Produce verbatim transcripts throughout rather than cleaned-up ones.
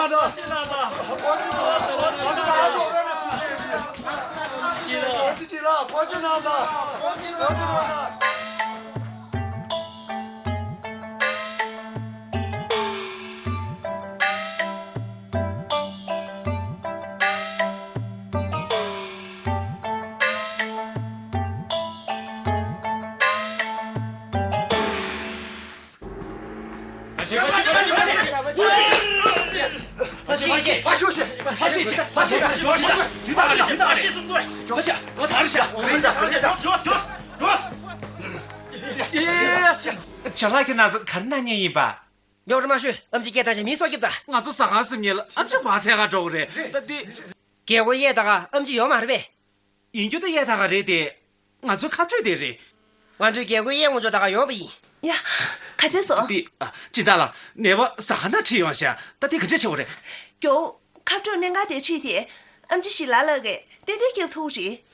གནང་དང་། བཀའ་དྲིན་གནང་དང་། བཀའ་དྲིན་གནང་དང་། བཀའ་དྲིན་གནང་དང་། བྱ་ལག་ཁྱེད་རང་ཚོ་ག་རེ་གནང་མཁན་ཡིན་པ། རྙོག་དྲ་མ་ཤོད། ཨེམ་ཆི་སྐད་བཏང་བྱས་མི་སྲོག་སྐྱོབས་དང་། ང་ཚོ་ཟ་ཁང་ཟིན་ཉེ་ལ་ཨེམ་ཆི་བག་ཚད་ག་འགྲོ་གི་རེད། ད་འདི། རྒྱལ་སྒོ་གཡས་ད་ག་ཨེམ་ཆི་ཡོད་མ་རེད་པས། ཡིན་རྒྱུ་ད་གཡས་ད་ག་རེད་དེ། ང་ཚོའི་ཁ་སྤྲོད་དེ་རེད། ང་ཚོས་རྒྱལ་སྒོའི་གཡས་ངོས་ཕྱོགས་ད་ག་ཡོང་བ་ཡིན། ཡ། ག་བྱས་སོང་། དེ། ཨ། སྦྱིན་བདག་ལགས། ནད་པ་ཟ་ཁང་ནང་ཁྲིད་ཡོང་ཤག་ད་དེ་ག་འདྲས་བྱེད་དགོས་རེད། མགྱོགས། ཁ་སྤྲོད་སྨན་ཁང་དེར་ཁྲིད་དེ། ཨེམ་ཆི་ཞི་ལ་ལགས་ཀྱིས་ཏན་ཏན་སྐྱོབ་ཐུབ་ཀྱི་རེད།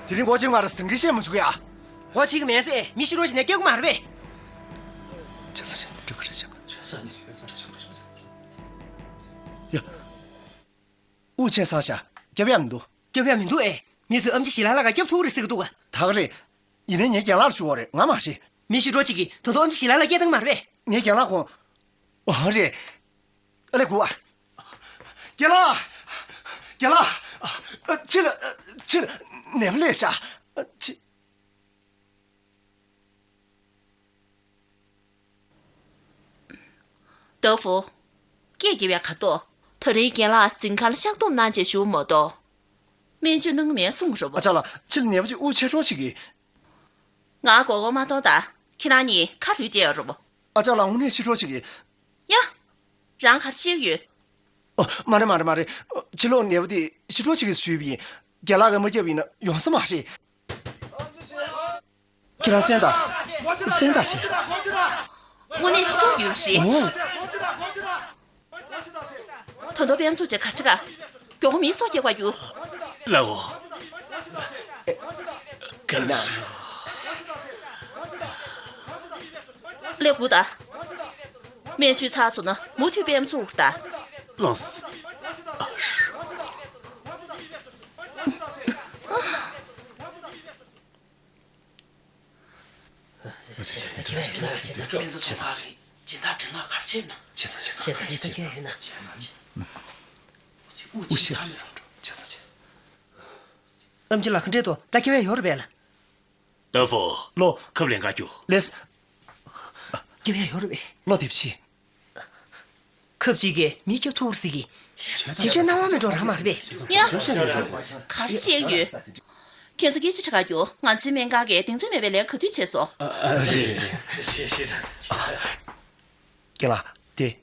དེ་རིང་སྒོ་ཕྱེ་མ་རེད་ཟེར་དེ་གིས་བཤད་མ་བྱུང་གི་ཡ། སྒོ་ཕྱེ་གི་མེད་ཟེར། མི་ཤི་རོ་ཞིག་ནས་སྐྱོབ་གི་མ་རེད་པས། ཆེ་ས་ཆེ་འགྲིག་གི་རེད་ཆེ། ཡ། དབུགས་ཆད་སོང་ཤག་སྐྱོབ་ཡ་མི་འདུག་སྐྱོབ་ཡ་མི་འདུག་ཨེ། མི་ཚོས་ཨེམ་ཆི་ཞི་ལ་ལགས་ཀྱིས་སྐྱོབ་ཐུབ་ཀྱི་རེད་ཟེར་གྱི་འདུག་ག་ད་ག་རེད། ཡིན་ནའི་ངའི་རྒན་ལགས་ལ་ཞུ་དགོས་རེད། ང་མ་རེད། མི་ཤི་རོ་ཅིག་གིས་ད་དུང་ཨེམ་ཆི་ཞི་ལ་ལགས་སྐྱོབ་བཏང་མ་རེད་པས། ངའི་རྒན་ལགས་ཁོང་། ཨོ་རེད། ཨ་ལས་དགོས་ཨ། རྒན་ལགས། རྒན་ལགས། ཨ། ཕྱི་ལ། ཕྱི་ལ་ནད་པ་སླེབས་ཤག་ཕྱི། ཏ་ཧྥུ། སྐད་རྒྱབ་ཡ་ག་རེ་འདུག་ད་རིང་རྒན་ལགས་གཟིམ་ཁང་ལ་གཤགས་བསྡོམས་གནང་བྱས་བཞུགས་མ་གཏོགས། སྨན་བཅོས་གནང་གི་མེད་གསུང་གི་རེད་པ། ཨ་ཅག་ལགས། ཕྱི་ལ་ནད་པ་ཅིག་དབུགས་ཆད་འགྲོ་ཞིག་གིས། ང་མགོ་སྐོར་མ་གཏོང་དང་། ཁྱེད་རང་གཉིས་ཁ་རུལ་བསྡད་ཡོད་རེད་པ། ཨ་ཅག་ལགས། དངོས་གནས་ཤི་འགྲོ་ཞིག་གིས། ཡ། རང་ག་རེ་བཤད་ཀྱི་ཡོད། ཨོ། མ་རེད་མ་རེད་མ་རེད། ཕྱི་ལོགས་ནད་པ་དེ་ཤི་འགྲོ་ཞིག་གིས་ཞུས་པ་ཡིན། རྒན་ལགས་ཀྱིས་མ་བརྒྱབ་པ་ཡིན་ན་ཡོང་ས་མ་རེད། ཁྱེད་རང་གསན་དང་། གསན་དང་བྱས། དངོས་གནས་ཤི་འགྲོ་ཡོད་རེད། ཨོ། ད་དུང་དཔལ་འཛུགས་བྱས་ག་རེ་བྱེད་ག་མགྱོགས་པོ་མིའི་སྲོག་སྐྱེལ་བར་རྒྱུགས། ལགས་འོ། ག་རེ་ན། སླེབས་དགོས་ད། སྨན་བཅོས་ཚར་སོང་ན་མུ་མཐུད་དཔལ་འཛུགས་ད། ལགས་སོ། ཨེམ་ཆི་ལགས། ག་འདྲས་འདུག་ད་སྐྱོབ་ཡ་ཡོད་རེད་པས་ལགས། ཏ་ཧྥུ། ལོ། ཁབ་ལེན་ག་རྒྱུ། ལགས་སོ། སྐྱོབ་ཡ་ཡོད་རེད་པས། ལོ། དེ་བྱས། ཁབ་ཅིག་གིས་མི་སྐྱོབ་ཐུབ་ཟེར་གི། དེ་ཚོའི་སྣང་བ་མེད་འགྲོ་རང་མ་རེད་པས། ཡ། ག་རེ་བཤད་ཡོད། ཁྱེད་ཚོ་སྐད་ཆ་དྲི་ག་རྒྱུ། ང་ཚོའི་སྨན་ཁང་གིས་གདེང་ཚོད་མེད་པའི་ལས་ག་དུས་བྱས་སོང་། ཨ། ཨ། རེད་རེད། རྒན་ལགས། དེ།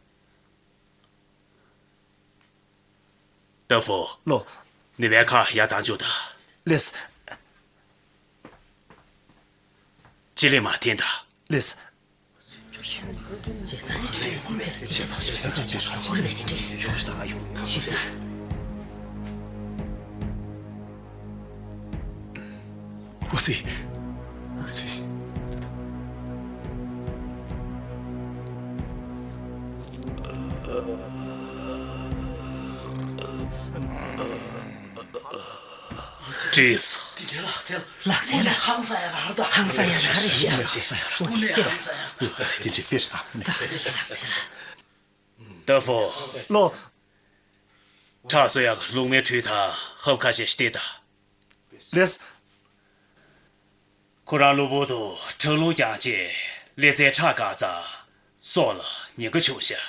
ཏ་ཧྥུ། ལོ། ནི་བའི་ཁ་ཡར་བཏང་བཅུག་དང་། ལགས་སོ། ཅི་ལི་མ་འཐེན་དང་། ལགས་སོ། ཨ་ཙི། ཨ་ཙི། བྲིས་སོ། དེ་འདྲའི་ལག་རྩལ། ལག་རྩལ་ལ། ཧང་སང་ཡ་ར་ར་ད། ཧང་སང་ཡ་ར་རེད་ཤག་ཧང་སང་ཡ་ར། དངོས་གནས་ཧང་སང་ཡ་ར། ཨ་ཙི། དེ་འདྲའི་དཔེ་ཞིག་ད། ད་ལག་རྩལ་ལ། ཏ་ཧྥུ། ལོ། ཁྲག་གསོ་ཡག་གི་རླུང་མའི་ཁྲུས་དང་ཧབ་ཁ་ཤས་ཤིག་སྟེར་དང་། ལེས། ཁོ་རང་གློ་བུར་དུ་ཁྲག་རླུང་རྒྱག་རྗེས་ལེ་ཚན་ཁྲག་འགག་ཙང་སྲོག་ལ་ཉེན་ཁ་བྱུང་ཤག་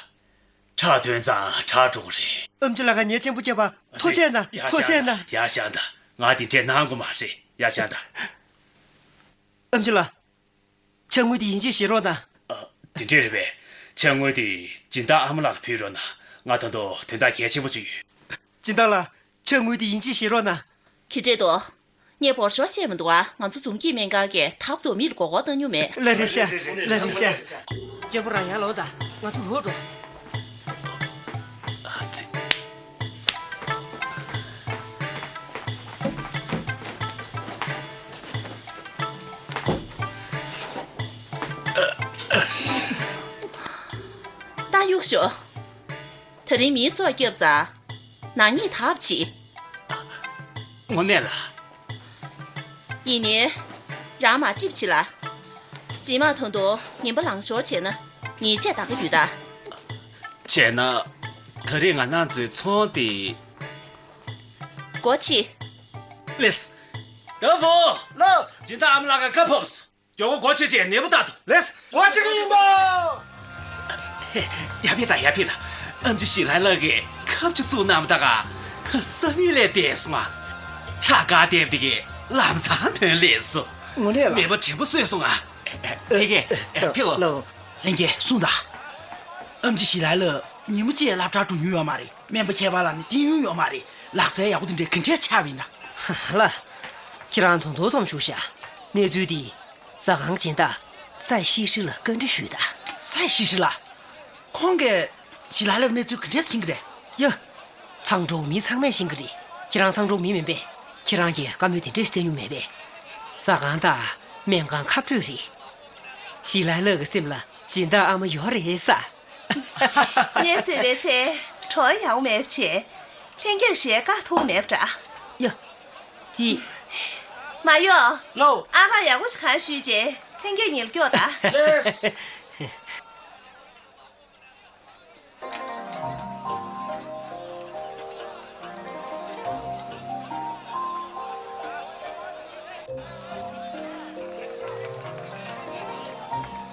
ཁྲག་ཐོན་ཙང་དྲག་འགྲོ་གི་རེད། ཨེམ་ཆི་ལགས། ངས་མཉེས་པོ་བརྒྱབ་པ་ཐུགས་རྗེ་གནང་། ཡ་ཐུགས་རྗེ་གནང་། ཡ་ཤ་ད། ང་འདི་འདྲས་གནང་དགོས་མ་རེད། ཡ་ཤ་ད། ཨེམ་ཆི་ལགས། ཕྱག་དངུལ་དེ་ཡིན་གཅིག་བཞེས་རོགས་གནང་། ཨ། དེ་འདྲས་རེད་པས། ཕྱག་དངུལ་དེ་སྦྱིན་བདག་ཨ་མ་ལགས་ལ་ཕུལ་རོགས་གནང་། ང་ད་དུང་དོན་དག་གལ་ཆེན་པོ་ཅིག་ཡོད། སྦྱིན་བདག་ལགས། ཕྱག་དངུལ་དེ་ཡིན་གཅིག་བཞེས་རོགས་གནང་། ཁི་ཏྲེ་ཏོ། ངས་བོར་ཤོར་བཤད་མི་འདུག་ཨ། ང་ཚོ་འཛོམས་སྐྱིད་སྨན་ཁང་གིས་ཐབ་དོ་མི་ལ་མགོ་སྐོར་བཏང་མྱོང་མེད། ལགས་རེད་ཤག་ལགས་རེད་ཤག་གཅེན་པོ་རང་ཡར་ལོག་དང་། ང་ཚོ་ལོག་འགྲོ། ཨ་ཙི། ད་གཡུག་ཞོག་ད་རིང་མིའི་སྲོག་བསྐྱབས་ཙང་། ནག་ཉེས་དག་པ་བྱེད། དངོས་གནས་ལ། ཡིན་ནའི། རང་མ་ལྕེབ་བྱེད་ལ། རྗེས་མ་ད་དུང་ངན་པ་ལངས་ཤོར་བྱས་ན། ཉེས་ཆད་གཏང་གི་ཡོད་ད། བྱས་ན། ད་རེས་ང་རང་ཚོའི་ཚོང་དེ། སྒོ་ཕྱེ། ལེས། ཏ་ཧྥུ། ལགས། སྦྱིན་བདག་ཨ་མ་ལགས་ཀྱིས་བཀའ་ཕབ་སོང་། མགྱོགས་པོ་སྒོ་ཕྱེ་བྱས་ནད་འབུ་བཏང་དང་། ལེས། སྒོ་ཕྱེ་གི་ཡིན་ད། ཡར་ཕེབས་དང་། ཡར་ཕེབས་དང་། ཨེམ་ཆི་ཞི་ལའི་ལགས་ཀྱིས་ཁབ་ཅིག་བཙུགས་གནང་བ་ད་ག་བསམ་ཡུལ་ལས་འདས་སོང་ང་། ཁྲག་འགག་བསྡད་པ་དེ་གིས་ལམ་སང་ཐོན་སླེབས་སོང་། དངོས་གནས་ལ། མེད་པ་དྲན་པ་གསོས་སོང་ང་། ཨེ། ཨེ། ཕེབས་ལོ། ལགས། ལྷན་རྒྱས་གསུངས་དང་། ཨེམ་ཆི་ཞི་ལའི་ལགས་ཉིན་མོ་གཅིག་སློབ་གྲྭར་འགྲོ་མྱོང་ཡོད་མ་རེད། སྨན་པ་མཁས་པ་ལ་ནི་བསྟེན་མྱོང་ཡོད་མ་རེད། ལག་རྩལ་ཡག་པོ་དེ་འདྲས་ག་འདྲས་ཆགས་པ་ཡིན་ན། ཧ་ལ། ཁྱེད་རང་ད་དུང་མཐོང་བྱུང་ཤག་གནས་ཚུལ་འདི་ཟ་ཁང་སྦྱིན་བདག་སའི་ཤི་ཧྲི་ལ་བཀའ་འདྲི་ཞུས་དང་། སའི་ཤི་ཧྲི་ལ། ཁོང་གིས་ཞི་ལའི་ལགས་གནས་ཚུལ་ག་འདྲས་མཁྱེན་གྱི་རེད། ཡ། མཚང་འབྲོག་མི་ཚང་མས་ཤེས་ཀྱི་རེད། ཁྱེད་རང་མཚང་འབྲོག་མི་མིན་པས། ཁྱེད་རང་གིས་བཀའ་མོལ་དེ་འདྲས་བསྩལ་མྱོང་མེད་པས། ཟ་ཁང་དང་སྨན་ཁང་ཁ་སྤྲོད་རེད། ཞི་ལའི་ལགས་ཀྱི་སེམས་ལ་སྦྱིན་བདག་ཨ་མ་ཡོད་རེད་ས། ངས་ཟེར་བའི་ཚེ་གྲོགས་ཡག་པོ་མེད་པ་བྱས། ལྷན་རྒྱས་གཞས་བཀག་ཐུབ་མེད་པ་འདྲ། ཡ། དེ། མ་གཡོ། ལོ། ཨ་རག་ཡག་པོ་ཞིག་གང་ཞུས་རྗེས་ལྷན་རྒྱས་ཉིལ་སྐྱོག་ད། ལེས།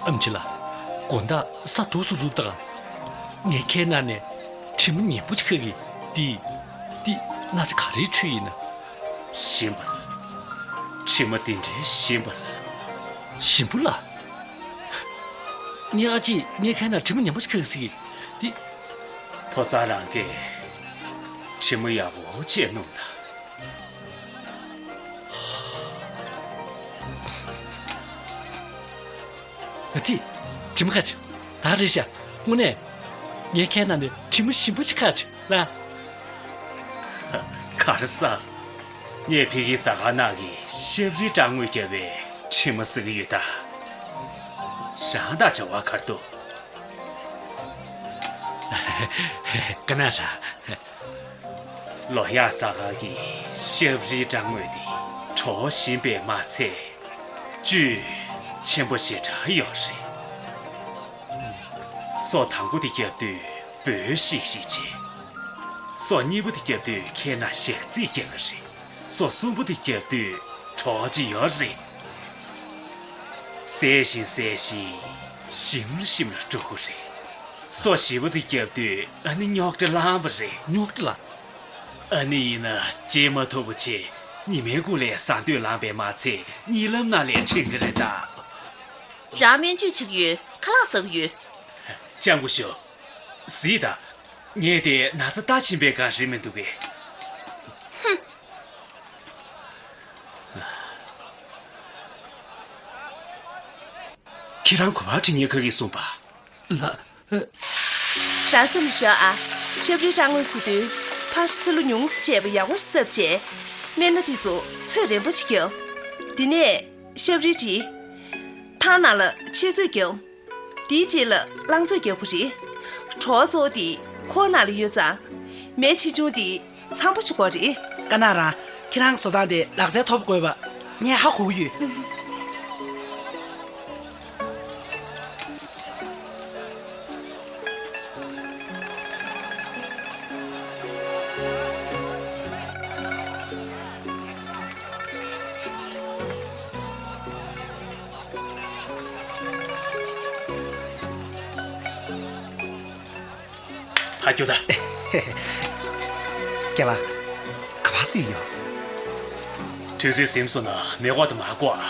ཨེམ་ཆི་ལགས། དགོང་དག་ས་དུས་སུ་རུབ་དང་། ངའི་ཁའི་ནང་ནས་དྲི་མ་ངན་པ་ཅིག་ཁ་གི། འདི། འདི་ན་ཚ་ག་རེའི་ཁྲོད་ཡིན་ན། ཞིམ་པ་ལ། དྲི་མ་འདི་འདྲའི་ཞིམ་པ་ལ། ཞིམ་པོ་ལ། ངའི་ཨ་ཅེས་ངའི་ཁའི་ནང་དྲི་མ་ངན་པ་ཅིག་ཁ་གི་ཟེར་གི། འདི། ཕོ་གསར་རང་གིས་དྲི་མ་ཡག་པོ་བྱས་སྣོམས་དང་། ཨ་ཙི། དྲི་མ་ཁ་ཆེ། ད་རེད་ཤག་དངོས་གནས། ངའི་ཁའི་ནང་ནས་དྲི་མ་ཞིམ་པོ་ཞིག་ཁ་ཆེ་ལ། ག་རེ་ཟ། ངས་ཕ་གིའི་ཟ་ཁང་ནང་གི་ཤབ་རིའི་སྦྲང་དངོས་བརྒྱབ་པའི་དྲི་མ་ཟ་གི་ཡོད་ད། རང་དང་འབྲེལ་བ་ག་རེ་འདུག་ག་ན་ར། ལོ་ཡག་ཟ་ཁང་གི་ཤབ་རིའི་སྦྲང་དངོས་དེ་གྲོགས་ཞིམ་པས་མ་ཚད། བཅུད་ཆེན་པོ་ཞེ་དྲག་ཡོད་རེད། སོ་དང་པོ་དེ་བརྒྱབ་དུས་འབོལ་ཤིག་ཤིག་བྱེད། སོ་གཉིས་པོ་དེ་བརྒྱབ་དུས་ཁའི་ནང་ཞག་རྩི་རྒྱག་གི་རེད། སོ་གསུམ་པོ་དེ་བརྒྱབ་དུས་གྲོགས་ཅིག་ཡོད་རེད། ཟས་ཤིང་ཟས་ཤིང་ཞིམ་རུ་ཞིམ་རུ་འགྲོ་གི་རེད། སོ་བཞི་པོ་དེ་བརྒྱབ་དུས་ཨ་ནི་རྙོག་དྲ་ལངས་པ་རེད། རྙོག་དྲ་ལ། ཨ་ནི་ཡིན་ན་སྐྱེས་མ་ཐུབ་པ་བྱས་ཉི་མའི་གུང་ལ་ཟ་འདོད་ལངས་པས་མ་ཚད་གཉིད་ལམ་ནང་ལ་དྲན་གི་རེད་ད། རང་སྨན་བཅོས་བྱེད་ཀྱི་ཡོད། ཁ་ལག་ཟ་གི་ཡོད། སྤྱང་པོ་ཤོག་གཟིགས་དང་། ངས་དེ་ན་ཚ་ལྟ་བཞིན་པའི་སྒང་རེད་མི་འདུག་གས། ཧུམ། ཁྱེད་རང་ག་པར་ཁྲིད་མཁན་ག་གིས་གསུངས་པ། ལགས། རང་སེམས་ལ་བཞག་ཨ། ཤབ་རིའི་སྦྲང་ངོས་བཟོ་དུས་ཕར་ཚུར་ལོ་ཉུང་ཙམ་བྱས་པ་ཡག་པོ་ཞིག་གསབ་བྱས། སྨན་སྣ་དེ་ཚོ་ཚོས་རན་པོ་ཞིག་བརྒྱབ། དེ་ནས་ཤབ་རིའི་གྲི། ཐང་ནང་ལ་ཆེད་ཚོས་བརྒྱབ། དེའི་རྗེས་ལ་རླངས་ཚོས་རྒྱག་དགོས་རེད། བྲོ་བ་གཙོ་བོ་དེ་ཁོག་ནང་ལ་ཡོད་ཙང་། མེ་ཆེ་ཆུང་དེ་འཚམ་པོ་ཞིག་དགོས་རེད། དཀར་ནག་རང་། ཁྱེད་རང་གི་བཟོ་སྟངས་དེ་ལག་རྩལ་མཐོ་པོ་དགོས་པ་ངས་ཧ་གོ་གི་ཡོད། ཕར་རྒྱུགས་དང་། རྒན་ལགས། ག་པར་གཟིགས་ཡོད། དུས་ཚོད་ཟིན་སོང་ན་མེ་འཁོར་དེ་མར་བསྐོར་ཨ།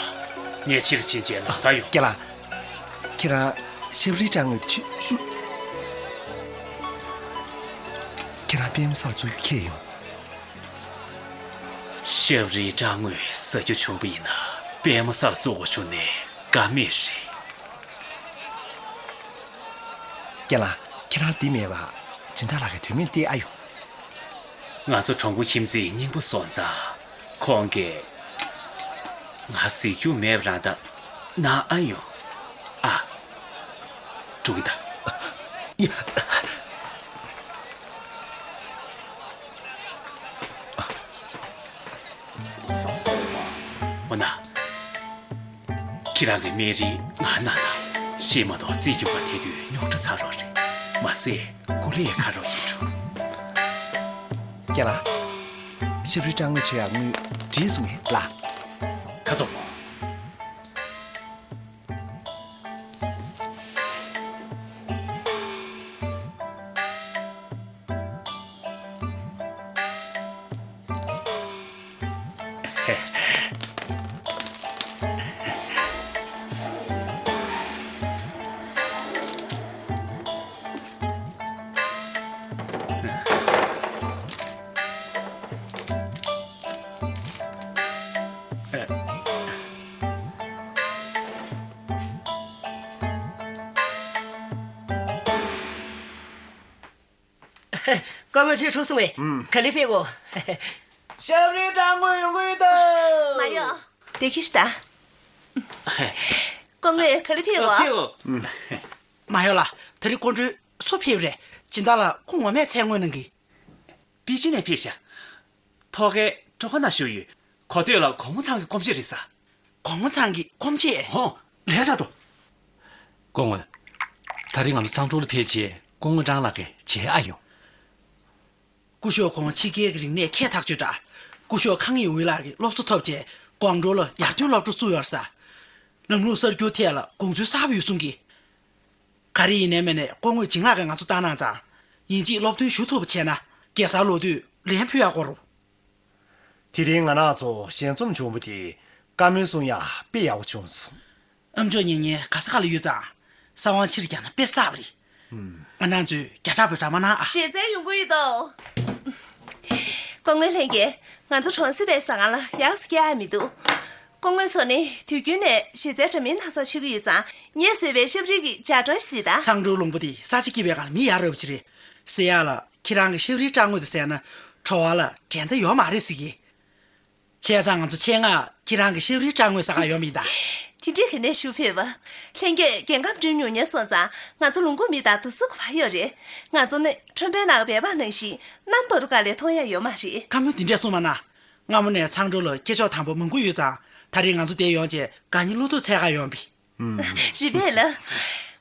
ངས་ཕྱིར་ཕྱིན་རྗེས་ལམ་སང་ཡོང་། རྒན་ལགས། ཁྱེད་རང་ཤབ་རིའི་སྦྲང་ངོས་དེ་ཆུ། ཁྱེད་རང་པད་མ་སར་བཙུགས་རྒྱུ་ཁས་ཡོང་། ཤབ་རིའི་སྦྲང་ངོས་ཟ་རྒྱུ་བྱུང་བ་ཡིན་ན་པད་མ་སར་བཙུགས་དགོས་བྱུང་ནས་དགའ་མེད་རེད། རྒན་ལགས། ཁྱེད་རང་འདི་མེད་པ། སྦྱིན་བདག་ལགས་ཀྱིས་དོན་མེད་བལྟས་ཨ་ཡོང་། ང་ཚོ་གྲོང་པ་ཁྱིམ་མཚེས་རྙིང་པ་སོང་ཙང་། ཁོང་གིས་ང་གཟིགས་རྒྱུ་མེད་པ་རང་ད་གནང་ཨ་ཡོང་། ཨ། འགྲོ་གི་ད། ཡ། འོ་ན། ཁྱེད་རང་གི་སྨན་རིན་ང་གནང་དང་། བཤད་མ་གཏོགས་རྩིས་རྒྱུག་པ་དེ་དུས་རྙོག་དྲ་ཚ་རོགས་རེད། མ་ཟད་ཀུ་ལེ་ཁ་རོག་ཡིན་འགྲོ། རྒན་ལགས། ཤབ་རིའི་སྦྲང་ངོས་ཆེ་ཡག་དངུལ་བྲིས་སོང་ངས་ལགས། ཁ་ཚོ། སྐུ་ངོ་ཁྱེད་འཁྲུག་སོང་བས། ཨུམ། ག་ལེ་ཕེབས་གོ། ཤབ་རིའི་སྦྲང་ངོས་ཡོང་གི་ཡོད་དོ། མ་ཡོང་། བདེ་སྐྱིད་ཞིག་ད། སྐུ་ངོ་ག་ལེ་ཕེབས་གོ། ཕེབས་གོ། མ་ཡོང་ལ། དེ་རིང་སྐུ་མགྲོན་སུ་ཕེབས་རེད། སྦྱིན་བདག་ལགས་ཁོང་ངོ་མས་མཚན་དངོས་གནང་གི། པེ་ཅིན་ནས་ཕེབས་ཤག་ཐོག་ཁའི་ཀྲོ་ཁ་ན་བཞུགས་ཡོད། གོ་ཐོས་ལ་གོང་མ་ཚང་གི་སྐུ་མཆེད་རེད་ས། གོང་མ་ཚང་གི་སྐུ་མཆེད། ཧོ། ལས་བྱ་འགྲོ། སྐུ་ངོ། ད་རེས་ང་ཚོ་ཚང་ཀྲོའུ་ལ་ཕེབས་རྗེས་སྐུ་ངོ་ཀྲང་ལགས་ཀྱིས་མཇལ་ཨ་ཡོང་། སྐུ་ཞབས་ཁོང་ཕྱི་རྒྱལ་གྱི་རིག་གནས་མཁས་ཐག་ཆོད་འདྲ། སྐུ་ཞབས་ཁང་ཡིན་ཝེ་ལགས་ཀྱི་སློབ་གསོ་ཐོབ་རྗེས་ཀོང་ཀྲོའུ་ལ་ཡར་ཐོན་སློབ་གྲྭ་བཙུགས་ཡོད་ས། ལམ་ལུགས་གསར་འགྱུར་ཐད་ལ་དགོངས་ཚུལ་གསར་པ་ཡོད་གསུང་གི། ག་རེ་ཡིན་ནའི་མིན་ནའི་སྐུ་ངོས་བྱིན་ལག་གིས་ང་ཚོ་བཏང་གནང་ཙང་། ཡིན་གཅིག་སློབ་ཐོན་ཞུ་ཐུབ་པ་བྱས་ན་རྒྱལ་སར་ལོག་དུས་ལན་ཕུལ་ཡག་གོ་རུ། དེ་རིང་ང་རང་ཚོ་ཞལ་འཛོམས་བྱུང་བ་དེ་བཀའ་མོལ་གསུང་ཡག་དཔེ་ཡག་པོ་བྱུང་སོང་། ཨ་མཆོག་ཉེ་ཉེ་ག་ས་ག་ལ་ཡོད་ཙང་། ས་དབང་ཕྱིར་བསྐྱངས་ན་དཔེ་བསགས་པ་རེད། ང་རང་ཚོས་རྒྱ་གྲགས་བོད་གྲགས་མ་གནང་ཨ། ཞལ་རྩལ་ཡོང་གི་ཡོད་དོ། སྐུ་ངོ་ལྷན་རྒྱས། ང་ཚོ་གྲོང་གསེབ་པའི་ཟ་ཁང་ལ་ཡག་ཙམ་སྐྱེལ་ཡག་མི་འདུག་སྐུ་ངོ་ཚོ་ནི་དུས་རྒྱུན་ནས་ཞལ་རྩལ་འདྲ་མིན་སྣ་ཚོགས་བྱེད་ཀྱི་ཡོད་ཙང་། ངས་བཟོས་པའི་ཤབ་རིལ་གྱི་ལྗགས་འགྲོ་ཞིག་གཟིགས་དང་། ཚང་ཀྲོའུ་ལུང་པ་འདི་ས་ཆ་སྐྱིད་པའི་སྒང་ལ་མི་ཡར་རབས་ཅིག་རེད། ཟེར་ཡག་ལ་ཁྱེད་རང་གི་ཤབ་རིལ་སྦྲང་ངོས་དེ་ཟས་ན་བྲོ་བ་ལ་འགྲན་ཟླ་ཡོད་མ་རེད་ཟེར་གི། བྱས་ཙང་ང་ཚོ་ཆེད་མངགས་ཁྱེད་རང་གི་ཤབ་རིལ་སྦྲང་ངོས་ཟ་གར་ཡོང་བ་ཡིན་ད། དེ་འདྲའི་ག་ནས་ཞུ་ཕེབས་པ། ལྷན་རྒྱས་རྒྱལ་ཁམས་འགྲིམ་མྱོང་མྱོང་སོང་ཙང་། ང་ཚོ་ལུང་ཁུག་མི་དང་དུས་སུ་ག་པར་ཡོད་རེད། ང་ཚོ་ནི་ཁྲོན་པའི་ནང་གི་སྦལ་པ་ནང་བཞིན་གནམ་བར་དུ་ག་ལས་མཐོང་ཡག་ཡོད་མ་རེད། བཀའ་མོལ་འདི་འདྲས་གསུངས་མ་གནང་། སྔ་མོ་ནས་ཚང་ཀྲོའུ་ལ་སྐྱེས་མཆོག་དམ་པ་མང་པོ་ཡོད་ཙང་། ད་རེས་ང་ཚོ་འདིར་ཡོང་བྱས་དགའ་ཉེ་བློ་ཐུག་འཚོལ་གར་ཡོང་བ་ཡིན། རེད་པས་ལགས།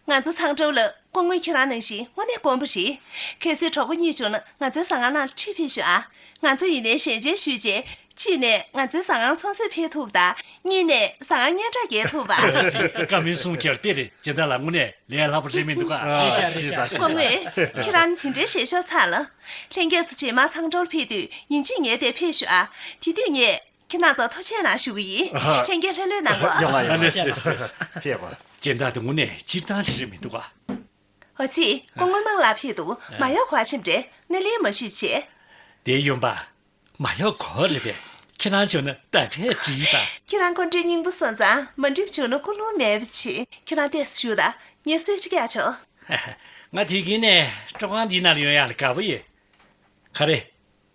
ང་ཚོ་ཚང་ཀྲོའུ་ལ་སྐུ་ངོ་ཁྱེད་རང་ནང་བཞིན་དངོས་གནས་དཀོན་པོ་རེད། གལ་སྲིད་གྲོགས་པོ་གཉིས་བྱུང་ན་ང་ཚོའི་ཟ་ཁང་ནང་ཁྲིད་ཕེབས་ཤོག་ཨ། ང་ཚོ་ཡིན་ནའི་ཞལ་མཇལ་ཞུས་རྗེས། གཅིག་ནས་ང་ཚོའི་ཟ་ཁང་ཚོང་ཟོག་འཕེལ་ཐུབ་དང་། གཉིས་ནས་ཟ་ཁང་སྙན་གྲགས་རྒྱས་ཐུབ་པ། བཀའ་མོལ་གསུང་མཁན་དཔེ་རེད། སྦྱིན་བདག་ལགས་དངོས་གནས་ལས་སླ་པོ་རེད་མི་འདུག་ག་ཨ། ཤེས་ཚར་ཤེས་ཚར། སྐུ་ངོ། ཁྱེད་རང་ནི་དེ་འདྲའི་ཞལ་ཤོག་ཚར་ལ། ལྷན་རྒྱས་ཚོ་རྗེས་མ་ཚང་ཀྲོའུ་ལ་ཕེབས་དུས་ཡིན་གཅིག་ངའི་དེར་ཕེབས་ཤོག་ཨ། དེ་དུས་ངས་ཁྱེད་རང་ཚོར་ཐུགས་རྗེ་ཆེ་གནང་ཞུ་གི་ཡིན། ཨ་ཧ། ལྷན་རྒྱས་ལྷོད་ལྷོད་གནང་གོ། ཡོང་ང་ཡོང་ང་། ལགས་ལགས་ལགས། ཕེབས་པ། སྦྱིན་བདག་དེ་དངོས་གནས་སྤྱིར་བཏང་ཞིག་རེད་མི་འདུག་ག་ཨོ་ཙི། སྐུ་ངོ་དམངས་ལགས་ཕེབས་འདུག་མ་ཡོང་ག་པར་ཕྱིན་པ་རེད། སྣེ་ལེན་མ་ཞུས་པ་བྱས། དེ་ཡོང་པ། མ་ཡོང་གོ་རེད་པས། ཁྱེད་རང་བྱུང་ན་ད་གས་འགྲིག་ད། ཁྱེད་རང་སྐུ་མགྲོན་སྙིང་པོ་སོང་ཙང་མ་འགྲིག་བྱུང་ན་སྐུ་རླུང་མེད་པ་བྱེད། ཁྱེད་རང་ཏོག་ཙམ་བཞུགས་དང་། ངས་གསོལ་ཇ་བཀྱག་ཆོག་ང་དུས་རྒྱུན་ནས་སྤྲོ་ཁང་འདི་ནང་ལ་ཡོང་ཡག་ལ་དགའ་པོ་ཡོད། ག་རེ།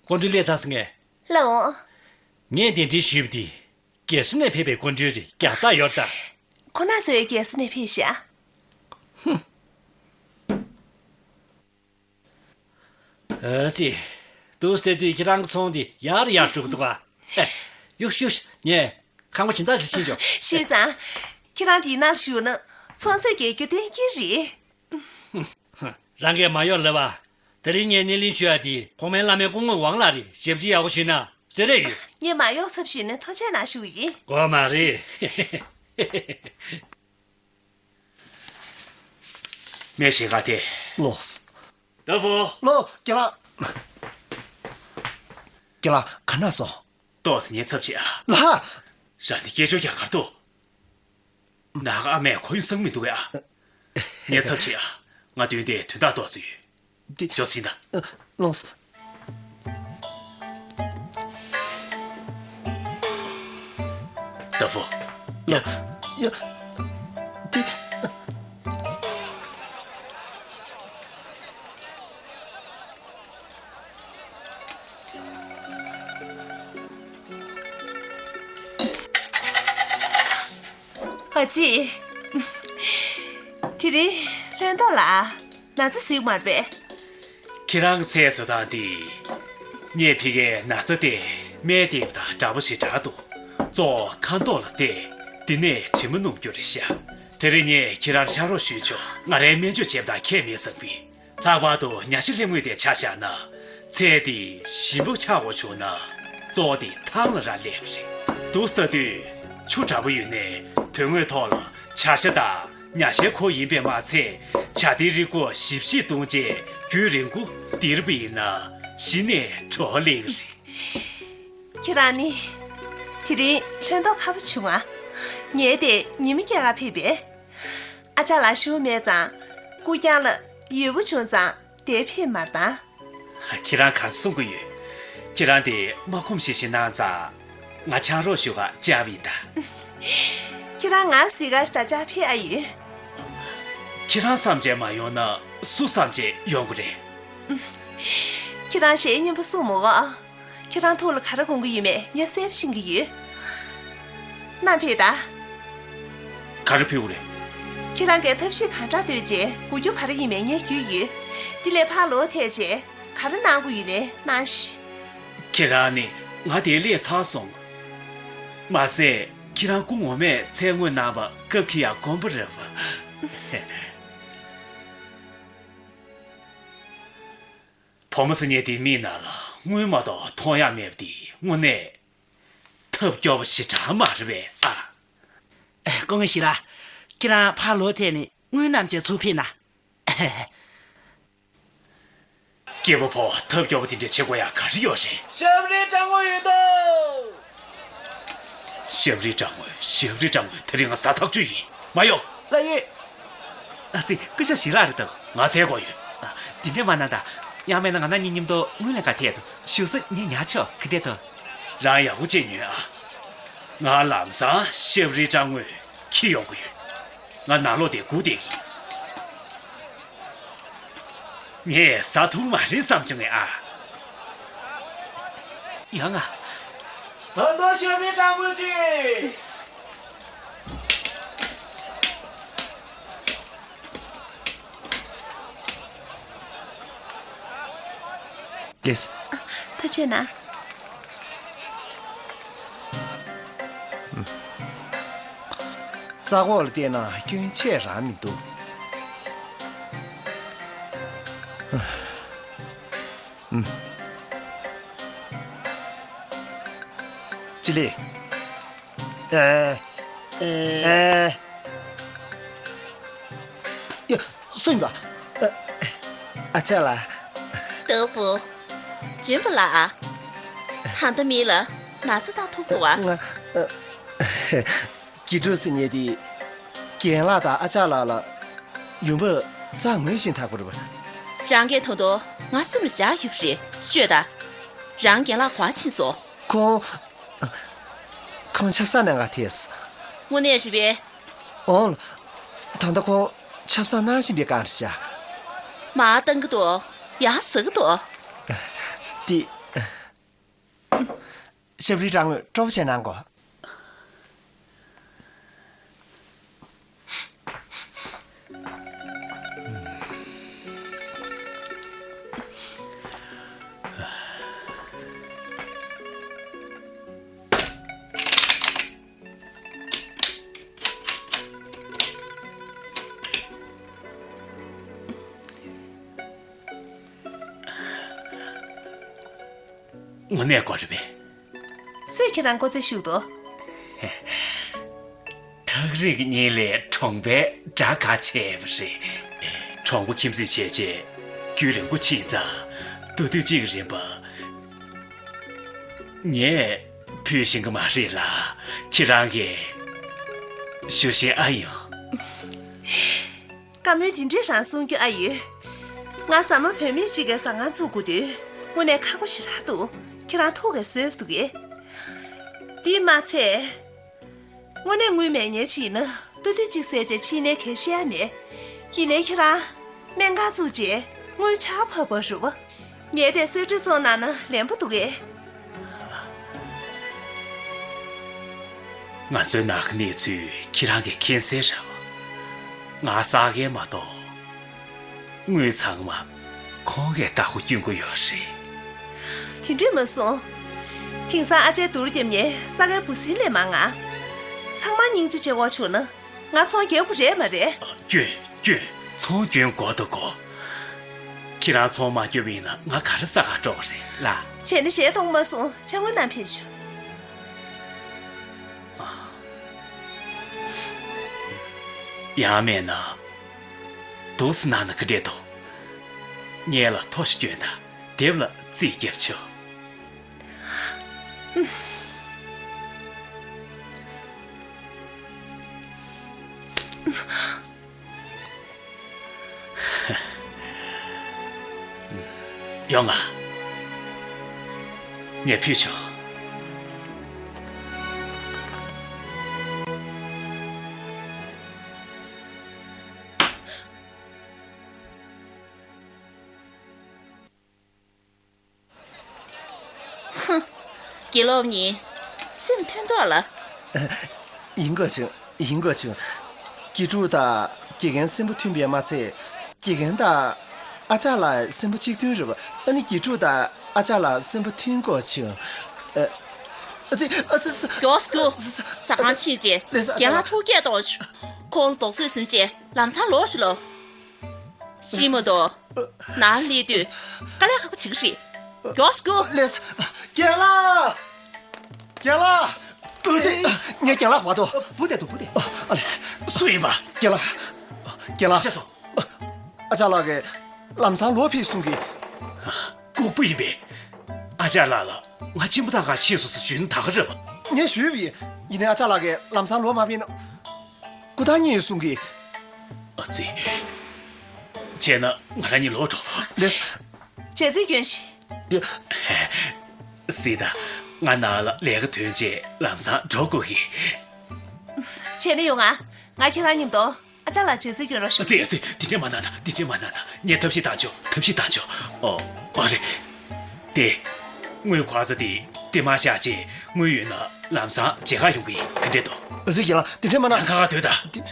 སྐུ་མགྲོན་སླེབས་ཚར་སོང་ངས། ལགས་འོང་། ངས་གདན་འདྲེན་ཞུས་པ་འདི། རྒྱལ་ས་ནས་ཕེབས་པའི་སྐུ་མགྲོན་རེད། རྒྱག་རྟགས་ཡོད་ད། ཁོ་ན་ཚོའི་རྒྱལ་ས་ནས་ཕེབས་ཤག་ཨ་ཙི། འདུག་སེ་དུས་ཁྱེད་རང་གི་ཚོང་འདི་ཡར་ཡར་འགྲོ་གི་འདུག་ཨ། ཨེ། གཡུག་གཡུག་ངས་ཁང་པ་སྦྱིན་བདག་ཞིག་ཕྱིན་ཆོག་ཞུས་ཙང་། ཁྱེད་རང་འདིའི་ནང་ལ་བཞུགས་ན་ཚོང་ཟོག་རྒྱག་རྒྱུ་གཏན་འཁེལ་རེད། རང་གིས་མ་གཡོག་ལབ་པ། དེ་རིང་ངས་སྣེ་ལེན་ཞུ་ཡ་དེ་གོང་མའི་བླ་མའི་སྐུ་ངོ་ཝང་ལགས་རེད། ཞབས་ཕྱི་ཡག་པོ་ཞུས་ན་བཟོད་རེ་ཡོད། ངས་མ་གཡོག་ཚབ་ཞུས་ནས་ཐུགས་རྗེ་གནང་ཞུ་གི་ཡིན། དགོས་མ་རེད། སྨན་ཞིག་ག་དེ། ལོས། ཏ་ཧྥུ། ལོ། ཁྱེད་རང་། ཁྱེད་རང་ག་ན་སོང་། ཏོག་ཙམ་ཉལ་ཚབས་བྱེད་ཨ། ལྷ། རང་དེ་སྐད་ཅོར་རྒྱག་གར་འདུག་ནང་ཨ་མས་གོ་ཡོང་སང་མི་འདུག་གས་ཨ། ཉལ་ཚབས་བྱེད་ཨ། ང་དོན་དེ་དོན་དག་ཏོག་ཙམ་ཡོད། འདི། ཞོག་ཟིན་ད། ལོངས། ཏ་ཧྥུ། ཡ། ཡ། འདི། ཨ་ཙི། དེ་རིང་ལྷན་ཐོག་ལ་ན་ཚ་ཟིག་མ་རེད་པས། ཁྱེད་རང་གི་ཚེ་བཟོ་སྟངས་འདི། ངས་ཕ་གིའི་ན་ཚ་དེ་སྨན་བསྟེན་པ་དང་འདྲ་པོ་ཞེ་དྲག་འདུག་གཙོ་བོ་ཁ་མདོག་ལ་བལྟས། དེ་ནས་དྲི་མ་སྣོམ་རྒྱུ་རེད་ཤག་དེ་རིང་ངས་ཁྱེད་རང་ཕྱག་རོགས་ཞུས་ཆོག་ང་རའི་སྨན་བཅོས་བྱེད་པ་དང་ཁྱད་མེད་བསམ་པས། ལྷག་པར་དུ་ཉ་ཤ་ལྷད་ངོས་དེ་ཆག་བཞག་ན། ཚད་དེ་ཞིམ་པོ་ཆགས་དགོས་བྱུང་ན། གཙོ་བོ་དེ་ཐང་ལ་རག་ལས་པ་རེད། འདུག་ཟེར་དུས་ཆུ་དྲག་པོ་ཡོད་ནས་དོན་དངོས་ཐོག་ལ་བྱ་ཤ་དང་ཉ་ཤའི་ཁོག་ཡིན་པས་མ་ཚད། བྱ་དེའི་རིགས་ཁོག་ཞིབ་ཞིབ་བཏུང་རྗེས་རྒྱུན་རིང་པོ་སྡིར་བ་ཡིན་ན་གཞི་ནས་དྲོ་ལེགས་རེད། ཁྱེད་རང་ནི། དེ་རིང་ལྷན་ཐོག་ཁ་པོ་བྱུང་ང་། ངས་དེ་ཉི་མ་སྐྱེལ་ག་ཕེབས་པས། ཨ་ཅག་ལགས་བཞུགས་མེད་ཙང་། སྐུ་རྐྱང་ལ་ཡོད་པོ་བྱུང་ཙང་དེ་ཕེབས་མར་བཏང་། ཁྱེད་རང་གར་གསུང་གི་ཡོད། ཁྱེད་རང་དེ་མ་ཁོམ་ཞིག་ཞིག་གནང་ཙང་། ང་ཆང་རོགས་ཞུ་ག་བཅར་བ་ཡིན་ད། ཁྱེད་རང་ང་གཟིགས་ག་ཞིག་ད་བཅར་ཕེབས་ཨ་ཡོད། ཁྱེད་རང་བསམ་བྱས་མ་ཡོང་ན་སུ་བསམ་བྱས་ཡོང་གི་རེད། ཁྱེད་རང་ཞལ་སྙན་པོ་གསུང་མི་དགོས། ཁྱེད་རང་ཐུགས་ལ་ག་རེ་དགོངས་ཀྱི་ཡོད་མེད་ངས་གསལ་པོ་ཤེས་ཀྱི་ཡོད། ནམ་ཕེབས་ད། ག་རེ་ཕུལ་དགོས་རེད། ཁྱེད་རང་གིས་ཐབས་ཤེས་གང་དྲག་བཏོན་རྗེས་དགོས་རྒྱུ་ག་རེ་ཡིན་མིན་ངས་རྒྱུས་ཡོད། འདི་ལས་ཕར་ལོག་ཐད་རྗེས་ག་རེ་གནང་དགོས་ཡོད་ན་གནང་ཤིག་ཁྱེད་རང་ནི་ང་དེ་སླེབས་ཚར་སོང་། མ་ཟད་ཁྱེད་རང་སྐུ་ངོ་མས་ཚལ་དངོས་གནང་བ་སྐབས་ཁེ་ཡག་དགོངས་པ་རེད་པ། བུ་མོ་ཟེར་མཁན་དེའི་མིག་ནང་ལ་དངུལ་མ་གཏོགས་མཐོང་ཡག་མེད་པ་དེ་དངོས་གནས་ཐབས་སྐྱོ་པོ་ཞེ་དྲག་མ་རེད་པས་ཨ། སྐུ་ངོ་ཞིག་ལ། ཁྱེད་རང་ཕར་ལོག་ཐད་ནས་དངུལ་རྣམས་ཀྱང་ཚུར་ཕུལ་ན། སྐྱེས་པ་ཕོ་ཐབས་སྐྱོ་པོ་དེ་འདྲ་བྱེད་དགོས་ཡག་ག་རེ་ཡོད་རེད། ཞབས་རིའི་སྦྲང་བུ་ཡོད་དོ། ཞབས་རིའི་སྦྲང་བུ། ཞབས་རིའི་སྦྲང་བུ། དེ་རིང་ང་ཟ་ཐག་ཆོད་ཡིན། མ་ཡོང་། ལགས་ཡོད། ཨ་ཙི། སྐུ་ཞབས་ཞིག་ལ་རེད་འདུག་ང་ཚལ་སྒོ་ཡོད། ཨ། དེ་འདྲས་མ་གནང་ད། ཡང་མིན་ན་ང་རང་གཉིས་མཉམ་དུ་དངུལ་ལེན་ག་ཐད་དོ། བཞུགས་ས་ངས་ཉར་ཆོག་ག་འདྲས་འདུག་རང་ཡག་པོ་བྱས་ཉོན་ཨ། ང་ལམ་སང་ཞབས་རིའི་སྦྲང་བུ་འཁྱེར་ཡོང་གི་ཡོད། ང་ནང་ལོགས་དེ་སྒུག་བསྡད་ཀྱི་ཡིན། ངས་ཟ་ཐུབ་མ་རེད་བསམ་བྱུང་ངས་ཨ། ཡོང་ང་། ད་དུང་ཞབས་རིའི་སྦྲང་བུ་གཅིག་ལགས་སོ། ཐུགས་རྗེ་གནང་། རྩ་འགོག་ལ་བལྟས་ན་སྐྱོན་ཆེ་རང་མི་འདུག་ཅི་ལེ། ཨེ། ཨེ། ཨེ། ཡ། སུ་ཡིན་པ། ཨ། ཨ་ཅག་ལགས། ཏོ་ཧྥུ། ལྗོན་པ་ལགས་ཨ། ད་ལྟ་མི་ལ་ན་ཚ་བཏང་ཐུབ་ཀྱི་བ། ང་། ཨ། དགེ་ཕྲུག་ཟེར་མཁན་དེ། རྒན་ལགས་དང་ཨ་ཅག་ལགས་ལ་ཡུམ་བུ་ས་ངོས་བཞིན་ཐག་པ་རེད་པ། རང་གིས་ད་དུང་ང་སེམས་ལ་བཞག་ཡོད་པ་རེད་ཤོད་ད། རང་རྒན་ལགས་ག་པར་ཕྱིན་སོང་། ཁོང་། ཁོང་ཆབ་གསང་ནང་ག་ཐེས། དངོས་གནས་རེད་པས། འོང་། ད་ལྟ་ཁོང་ཆབ་གསང་གནང་བཞིན་པའི་སྒང་རེད་ཤག་མར་བཏང་གི་འདུག་ཡར་ཟག་གི་འདུག་དེ། ཤབ་རི་སྦྲང་ངོས་སྤྲོ་པོ་བྱས་གནང་གོ། དངོས་གནས་དགོས་རེད་པས། སུས་ཁྱེད་རང་སྐུ་རྩེད་ཞུགས་འདུག་ཐག་རིང་གཉིས་ལས་གྲོང་པའི་དགྲ་ཁ་ཆེ་བ་རེད། གྲོང་པ་ཁྱིམ་མཚེས་བྱས་རྗེས་རྒྱུན་རིང་པོ་ཕྱིན་ཙང་སྟོད་ཐུན་གཅིག་གི་རིན་པ། ངས་ཕུལ་ཤེས་ཀྱི་མ་རེད་ལ། ཁྱེད་རང་གིས་ཞུ་ཤེས་ཨ་ཡོང་། བཀའ་མོལ་དེ་འདྲས་རང་གསུང་རྒྱུ་ཨ་ཡོད། ང་ཟ་མ་བུད་མེད་ཅིག་གི་ཟ་ཁང་བཙུགས་དགོས་དུས་དངོས་གནས་ཁག་པོ་ཞེ་དྲག་འདུག་ཁྱེད་རང་ཐུགས་ཀྱིས་གསོས་འདུག་གས། དེས་མ་ཚད། དངོས་གནས་དངུལ་མེད་མཁན་ཅིག་ཡིན་ན་སྟོད་ཐུན་གཅིག་བསད་རྗེས་ཕྱི་ནས་གས་བཤད་ཡ་མེད། ཡིན་ནའི་ཁྱེད་རང་སྨན་ཁང་བཙུགས་རྗེས་དངུལ་ཆར་ཕབ་པ་རུ་བ། ངས་དེ་གསོལ་སྤྲོད་བཙོང་གནང་ན་ལན་པོ་འདུག་གས། ང་ཚོའི་ནང་གི་གནས་ཚུལ་ཁྱེད་རང་གིས་མཁྱེན་གསལ་རེད་བ། ང་ཟ་མཁན་མ་གཏོགས། དངུལ་ཚང་མ་ཁོང་གིས་བདག་པོ་སྐྱོན་གྱི་ཡོད་རེད། དེ་འདྲས་མ་གསུང་། དེང་སང་ཨ་ཅག་སྡུར་རྒྱབ་ནས་ས་གའི་འབུ་སྲིན་ལས་མང་ང་། ཚང་མ་སྙིང་རྗེ་བྱེད་དགོས་བྱུང་ན་ང་ཚོང་རྒྱག་དགོས་རེད་མ་རེད། སྐྱོན། སྐྱོན། ཚོང་སྐྱོན་དགོས་དང་དགོས། ཁྱེད་རང་ཚོང་མ་སྐྱོན་པ་ཡིན་ན་ང་ག་རེ་ས་ག་འགྲོ་བ་རེད་ལ། བྱས་ན་ཞལ་མཐོང་མ་སོང་ཆང་བོ་ནང་ཕེབས་ཤོག་ཡང་མེད་ན། འདུག་སེ་གནང་ན་ག་འདྲས་འདུག་སྔོན་ལ་ཐོ་ཞིག་སྐྱོན་དང་དེབ་ལ་རྩིས་བརྒྱབ་ཆོག་ཡོང་ང་། ངས་ཕུལ་ཆོག་ཧུ། དགེ་སློབ་གཉིས། སེམས་མཐུན་ཐོག་ལ། ཡིན་དགོས་བྱུང་། ཡིན་དགོས་བྱུང་། དགེ་ཕྲུག་དང་དགེ་རྒན་སེམས་པ་མཐུན་པས་མ་ཚད། དགེ་རྒན་དང་ཨ་ཅག་ལགས་སེམས་པ་གཅིག་མཐུན་རེད་པ། ཨ་ནི་དགེ་ཕྲུག་དང་ཨ་ཅག་ལགས་སེམས་པ་མཐུན་དགོས་བྱུང་། ཨ། ཨ་ཙི། ཨ་ཙི། མགྱོགས་སུ་རྒྱུགས། ཟ་ཁང་ཕྱིན་རྗེས་རྒན་ལགས་ཐུགས་བསྐྱེད་གཏོང་ཞུ། ཁོང་ལ་རྡོག་བརྫིས་ཟིན་རྗེས་ལམ་སང་ལོག་ཞུ་ལོ། ཤི་མ་གཏོགས། ནང་སླེབས་དུས་དཀའ་ལས་ཁག་པོ་བྱེད་ཀྱི་རེད། མགྱོགས་སུ་རྒྱུགས། ལགས་སོ། རྒན་ལགས། རྒན་ལགས། ཨ་ཙི། ངའི་རྒན་ལགས་མ་གཏོགས། བུ་དེ་འདུག་བུ་དེ། ཨ་ལས། སུ་ཡིན་པ། རྒན་ལགས། རྒན་ལགས། ཤེས་སོང་། ཨ་ཅག་ལགས་ཀྱིས་ལམ་སང་ལོག་ཕེབས་གསུང་གི། ལྐུགས་པ་ཡིན་པས། ཨ་ཅག་ལགས་ལ་ང་གཅིན་པ་བཏང་ག་ཕྱིན་སོང་ཟེར་ཞུས་ན་ད་ག་རེད་པ། ངས་ཞུས་པ་ཡིན། ཡིན་ནའི་ཨ་ཅག་ལགས་ཀྱིས་ལམ་སང་ལོག་མ་ཕེབས་ན། སྐུ་ཐང་རྙེད་གསུང་གི། ཨ་ཙི། བྱས་ན་ང་རང་གཉིས་ལོག་འགྲོ། ལགས་སོ། བྱས་རྗེས་སྐྱོན་ཞིག་སྲིད་ད། ང་ནང་ལ་ལས་ཀ་ཐོན་རྗེས་ལམ་སང་འགྲོ་དགོས་ཀི། བྱས་ན་ཡོང་ང་། ང་ཁྱེད་རང་མཉམ་དུ་ཨ་ཅག་ལ་བྱས་རྗེས་སྐྱོན་རོགས་ཞུ། ཨ་ཙི། ཨ་ཙི། དེ་འདྲས་མ་གནང་ད། དེ་འདྲས་མ་གནང་ད། ངས་ཐབས་ཤེས་བཏང་ཆོག་ཐབས་ཤེས་བཏང་ཆོག་ཨོ། ཨ་རེད། དེ། དངུལ་འཁོར་ས་དེ་དེ་མ་བཞག་ཅེས་དངུལ་ཡོད་ན་ལམ་སང་མཇལ་ཁ་ཡོང་གི་ཡིན། ག་འདྲས་འདུག་ཨ་ཙི། རྒན་ལགས། དེ་འདྲས་མ་གནང་། ཡང་ཁ་ཁ་སྡོད་ད། དེ།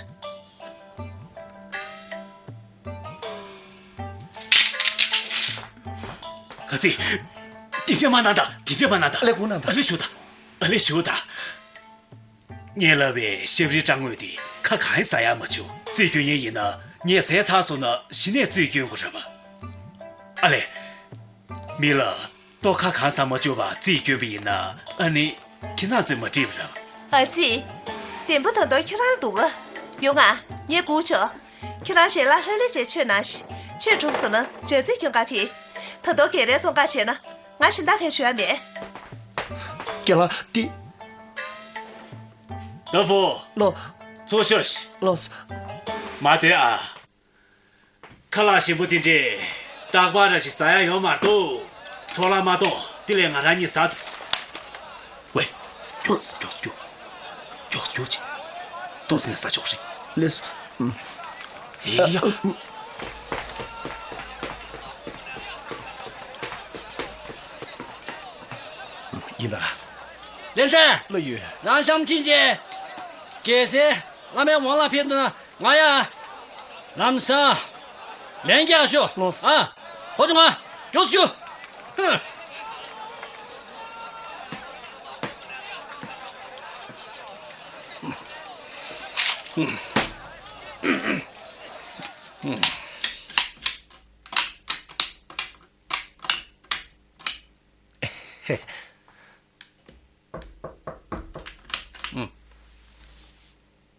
ག་ཚིག་དེ་འདྲས་མ་གནང་ད། དེ་འདྲས་མ་གནང་ད། ཨ་ལས་སྒུག་གནང་ད། ཨ་ལས་བཞུགས་ད། ཨ་ལས་བཞུགས་ད། ངས་ལབ་པའི་ཤབ་རི་སྦྲང་ངོས་དེ་ཁ་གང་ཟ་ཡ་མ་བྱུང་། རྩིས་སྐྱོན་མཁན་ཡིན་ན་ངས་ཟས་ཚར་སོང་ན་གཞི་ནས་རྩིས་སྐྱོན་དགོས་རེད་པ། ཨ་ལས། མི་ལ་ལྟོ་ཁ་གང་ཟ་མ་བཅུག་པར་རྩིས་སྐྱོན་པ་ཡིན་ན་ཨ་ནི་ཁྱེད་རང་ཚོས་མ་འགྲིག་པ་རེད། ཨ་ཙི། བདེན་པ་ད་དུང་ཁྱེད་རང་ལ་འདུག་ག་ཡོང་ང་། ངས་སྒུག་ཆོག་ཁྱེད་རང་ཞལ་ལག་ལྷོད་ལྷོད་བྱས་མཆོད་གནང་ཞིག་མཆོད་གྲུབ་སོང་ན་བྱས་རྗེས་སྐྱོན་ག་ཕེབས། ད་དུང་རྒན་རས་བཙོང་ག་བྱས་ན་ང་གཞན་དག་གས་ཞུ་ཡ་མེད། རྒན་ལགས། འདི། ཏ་ཧྥུ། ལགས། ཚུར་ཤོག་ཤིག་ལགས་སོ། མ་སྡོད་ཨ། ཁ་ལག་ཞིམ་པོ་དེ་འདྲས་རྟག་པར་ར་ཞིག་ཟ་ཡ་ཡོད་མ་རེད་དོ། འཕྲོ་བརླག་མ་གཏོང་། དེ་ལས་ང་རང་གཉིས་ཟ་ཐུབ། ཝེ། མགྱོགས་སུ་རྒྱུགས། མགྱོགས་སུ་རྒྱུགས་བྱས། ཏོག་ཙམ་ལས་ས་ཆོག་རེད། ལགས་སོ། ཨུམ། ཨེ་ཡ། ཡིན་ད། ལེན་ཧྲན། བློ་ཡོད། རང་གཤམ་ཕྱིན་རྗེས། གལ་སྲིད་བླ་མའི་འོག་ལ་ཕེབས་འདུག་ན། ང་ཡ། ལམ་སང་། ལན་རྒྱག་ཤོག་ལོས། ཨ། ཁོ་ཚོ་ང་། མགྱོགས་སུ་རྒྱུགས། ཧུམ།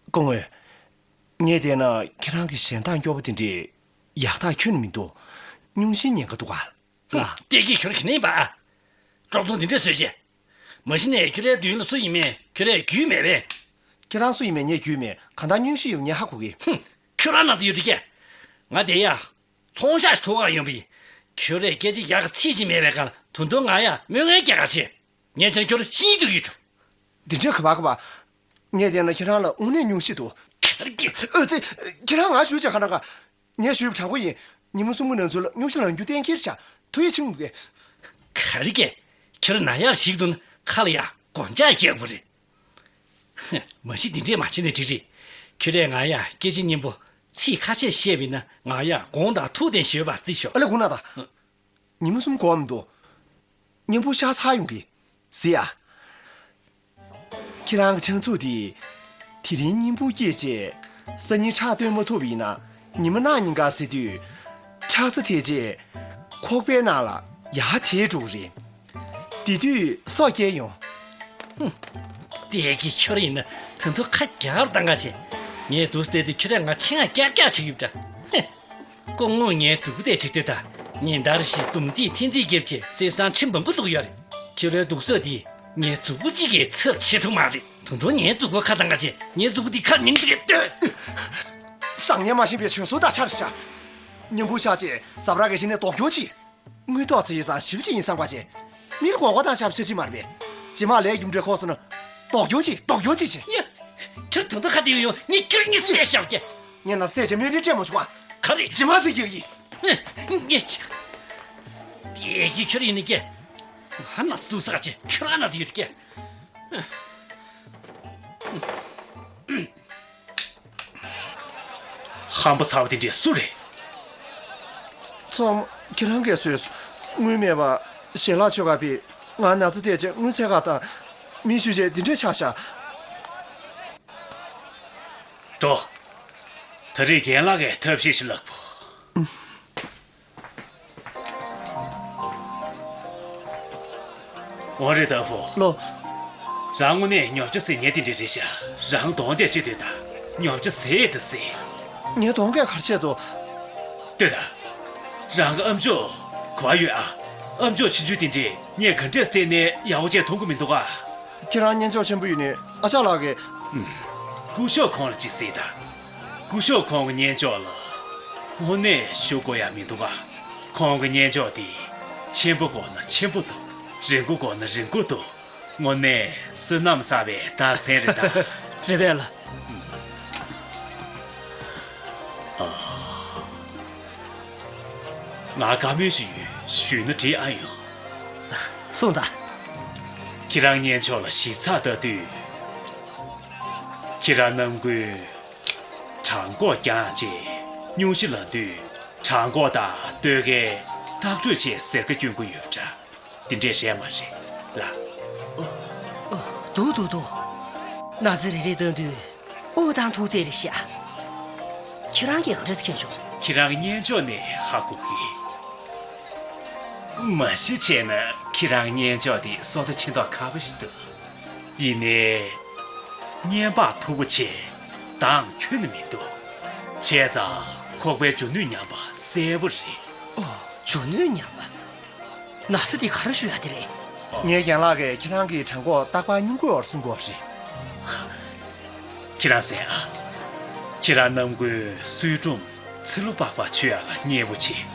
སྐུ་ངོ། ངས་བལྟས་ན་ཁྱེད་རང་གི་གཞན་དག་སྐྱོ་པོ་དེ་འདྲས་ཡག་ཐག་ཁྱོན་ནས་མི་འདུག་སྙུང་གཞི་ཉེན་ཁ་འདུག་ག་ལགས། ལྟས་ཀྱིས་ཁྱོད་ཀྱིས་ནི་པ། ཀྲོག་ཐུང་དེ་འདྲས་བཟོས་རྗེས། མ་གཞི་ནས་ཁྱོད་རའི་མདུན་ལ་སུ་ཡིན་མིན་ཁྱོད་རས་རྒྱུས་མེད་པས། ཁྱེད་རང་སུ་ཡིན་མིན་ངས་རྒྱུས་མེད། གང་ལྟར་སྙུང་གཞི་ཡོད་ངས་ཧ་གོ་གི། ཧུམ། ཁྱོད་རང་ན་ཚ་ཡོད་དེ་ཀྱེ། ང་དེ་ཡ། ཚོང་ཤག་ཞིག་ཐུག་ག་ཡོང་པ་ཡིན། ཁྱོད་རས་སྐད་ཆ་ཡག་གི་ཚིག་ཅིག་མེད་པའི་སྒང་ལ་ད་དུང་ང་ཡ་སྨོན་ངན་རྒྱག་ག་བྱེད། ངས་བྱས་ན་ཁྱོད་ཤི་འདུག་ཡོད་འགྲོ། འདི་འདྲ་ག་པ་ག་པ། ངས་བལྟས་ན་ཁྱེད་རང་ལ་དངོས་གནས་སྙུང་གཞི་འདུག་ཁྱོད་ཀྱིས། ཨོ་ཙི། ཁྱེད་རང་ང་ཞུ་བྱས་ག་ན་ག་ངས་ཞུས་པ་དྲང་པོ་ཡིན། ཉིན་མོ་གསུམ་གྱི་ནང་ཚུད་ལ་སྙུང་གཞི་ལངས་རྒྱུ་གཏན་འཁེལ་བྱ། ཐུགས་ཡིད་ཆེས་མི་དགོས། ག་རེ་ཀྱེ། ཁྱོད་ན་ཡག་ཞིག་འདུག་ན་ཁ་ལ་ཡ་སྒོ་ལྕགས་རྒྱག་དགོས་རེད། མ་གཞི་འདི་འདྲས་མ་བྱས་ནས་འགྲིག་རེད། ཁྱོད་རས་ང་ཡ་སྐད་ཆ་སྙན་པོ་ཚིག་ཁ་ཤས་བཤད་པ་ཡིན་ན་ང་ཡ་དགོངས་དག་ཐུགས་བདེན་ཞུས་པ་བརྩི་ཤོག་ཨ་ལེ་དགོངས་དག་དང་། ཉིན་མོ་གསུམ་འགོར་མི་འདུག་སྙིང་པོ་ཤར་ཚར་ཡོང་གི། གཟིགས་ཨ། ཁྱེད་རང་གི་ཆང་ཚུགས་དེ། དེ་རིང་སྙིང་པོ་སྐྱེས་རྗེས། སང་ཉིན་ཁྲག་བཏོན་མ་ཐུབ་པ་ཡིན་ན། ཉི་མ་གནངས་ཉིན་ཀ་ཟེར་དུས། ཁྲག་རྩ་དེ་རྗེས། ཁོག་པའི་ནང་ལ་ཡར་དེད་འགྲོ་གི་རེད། དེ་དུས་སྲོག་སྐྱེལ་ཡོང་། ཧུམ། ལྟས་ཀྱིས་ཁྱོད་ཡིན་ན་ད་དུང་ཁ་རྒྱག་རུ་བཏང་ག་བྱེད། ངས་འདུག་བལྟས་དུས་ཁྱོད་རས་ང་ཆེད་མངགས་རྐྱང་རྐྱང་བྱེད་ཀྱི་ཡོད་འདྲ། ཧེ། སྐུ་ངོ་ངའི་མཛུ་གུ་དེ་ཅིག་ལྟོས་དང་། ཉིན་ལྟར་བཞིན་ཟླུམ་རྩིས་ཐིག་རྩིས་བརྒྱབ་བྱས་སེམས་སང་ཁྲི་འབུམ་པོ་འདུག་ཡོད་རེད། ཁྱོད་རའི་སྡུག་སོ་དེ་ངའི་མཛུ་གུ་གཅིག་གིས་ཚབ་བྱེད་ཐུབ་མ་རེད། ད་དུང་ངའི་མཛུ་གུ་ཁ་བཏང་ག་བྱེད། ངའི་མཛུ་གུ་དེ་ཁ་ཉིན་དེ་ལྟོས། སང་ཉིན་མ་ཤེས་པའི་ཞོ་སོ་ད་ཆར་ཤ། ཉིན་པོ་ཆགས་རྗེས་ཟབ་ར་གི་གཞི་ནས་ལྡོག་སྐྱོར་གྱིས། དངུལ་ཐོག་ཚེ་ཡི་ཙང་ཞིབ་ཅིག་ཡིན་བསམ་པ་བྱས། མིར་གོ་གོ་དང་ཞབས་ཕྱི་ཅི་མར་བས། ཇི་མ་ལས་རྒྱུ་འབྲས་ཁོག་སོང་ན། ལྡོག་སྐྱོར་ཅིག་ལྡོག་སྐྱོར་ཅིག་བྱས། ཡ། ཁྱོད་ད་ལྟ་ཁ་དེ་ཡོང་ངས་ཁྱོད་གཉིས་བསད་བཞག་གི། ངས་ན་བསད་བྱས་མིར་རི་སྤྲད་མ་བྱུང་བ། ག་རེ། ཇི་མ་ཚེ་རྒྱག་ཡིན། ངས་ཅི། དེ་གི་ཁྱོད་ཡིན་ནི་ཀྱེ། ང་ན་ཚ་འདུག་ས་ཀྱེ་ཁྱོད་ན་ཚ་ཡོད་ཀྱེ། ཧམ་པ་ཚ་བ་དེ་འདྲས་སུ་རེད། ཚང་མ་ཁྱེད་རང་གིས་བཟོས་སོང་། དངུལ་མེད་པ་ཞལ་ལག་མཆོད་ག་ཕེབས། ང་ན་ཚ་བལྟས་བྱས་དངུལ་འཚོལ་ག་དང་། མི་ཞུ་བྱས་འདི་འདྲས་ཆགས་ཤག་འགྲོ། ད་རེས་རྒན་ལགས་ཀྱིས་ཐབས་ཤེས་ཤིག་ལབ་དགོས། འོ་རེད་ད་ཧྥུ། ལོ། རང་དངོས་གནས་ཉོབ་ཆ་ཟེར་མཁན་དེ་འདྲ་རེད་ཤག་རང་གདོང་དེ་ཅི་འདོད་ད། ཉོབ་ཆ་ཟེར་དེ་ཟེར། ངའི་གདོང་གས་ག་རེ་བྱས་འདུག་ལྟོས་ད། རང་གི་ཨམ་ཅོག་ག་པར་ཡོད་ཨ། ཨམ་ཅོག་ཆུང་ཆུང་དེ་འདྲས་ངས་ག་འདྲས་བལྟས་ནས་ཡག་པོ་བྱས་མཐོང་གི་མི་འདུག་ག་ཁྱེད་རང་སྙན་ཅོག་ཆེན་པོ་ཡོད་ནི་ཨ་ཅག་ལགས་ཀྱིས། ཨུམ། སྐུ་ཞབས་ཁོང་ལ་ཅིག་ཟེར་ད། སྐུ་ཞབས་ཁོང་གི་སྙན་ཅོག་ལ་དངོས་གནས་ཞུ་དགོས་ཡ་མི་འདུག་ག་ཁོང་གི་སྙན་ཅོག་དེ་ཆེན་པོ་དགོས་ན་ཆེན་པོ་འདུག་རིང་པོ་དགོས་ན་རིང་པོ་འདུག་དངོས་གནས་བསོད་ནམས་བསགས་པའི་རྟགས་མཚན་རེད་ད། རེད་པས་ལགས། ཨ། ང་བཀའ་མོལ་ཞིག་ཡོད། ཞུས་ན་འགྲིག་ཨ་ཡོང་། གསུངས་དང་། ཁྱེད་རང་སྙན་ཅོག་ལ་ཞིབ་ཚགས་ལྟ་དུས། ཁྱེད་རང་རྣམ་ཀུན་བྲང་ཁོག་བརྐྱངས་བྱས་སྙུང་གཞི་ལངས་དུས་བྲང་ཁོག་དང་སྟོད་ཁའི་ལྟག་སྤྲོད་ཆེད་གཟེར་ཁ་སྐྱོན་གྱི་ཡོད་པ་འདྲ། དེ་འདྲས་རེད་མ་རེད་ལ། འདུག་འདུག་འདུག་ན་ཚ་རེ་རེ་བཏང་དུས་དབུགས་གཏོང་ཐུག་ཚད་རེད་ཤག་ཁྱེད་རང་གིས་ག་འདྲས་མཁྱེན་བྱུང་། ཁྱེད་རང་སྙན་ཅོག་ནས་ཧ་གོ་གི། མ་གཞི་བྱས་ན་ཁྱེད་རང་སྙན་ཅོག་དེ་བཟོ་ལྟ་ཆེ་མདོག་ཁ་པོ་ཞིག་འདུག་ཡིན་ནའི། སྙན་པ་མཐུག་པོ་ཆེ། གདངས་ཁྱོན་ནས་མི་འདུག་བྱས་ཙང་ཁོག་པའི་འཇུ་ནུས་ཉམས་པ་གསལ་པོ་རེད། ཨོ། འཇུ་ནུས་ཉམས་པ། ན་ཚ་འདི་ག་རེ་ཞུ་ཡ་དེ་རེད། ངའི་རྒན་ལགས་ཀྱིས་ཁྱེད་རང་གི་བྲང་ཁོག་རྟག་པར་སྙུང་དགོས་པར་གསུང་གི་ཡོད་རེད། ཁྱེད་རང་གསན་ཨ། ཁྱེད་རང་རྣམ་ཀུན་སུས་ཀྲུང་ཚི་ལུ་པགས་པ་མཆོད་ཡ་ལ་མཉེས་པོ་བྱེད།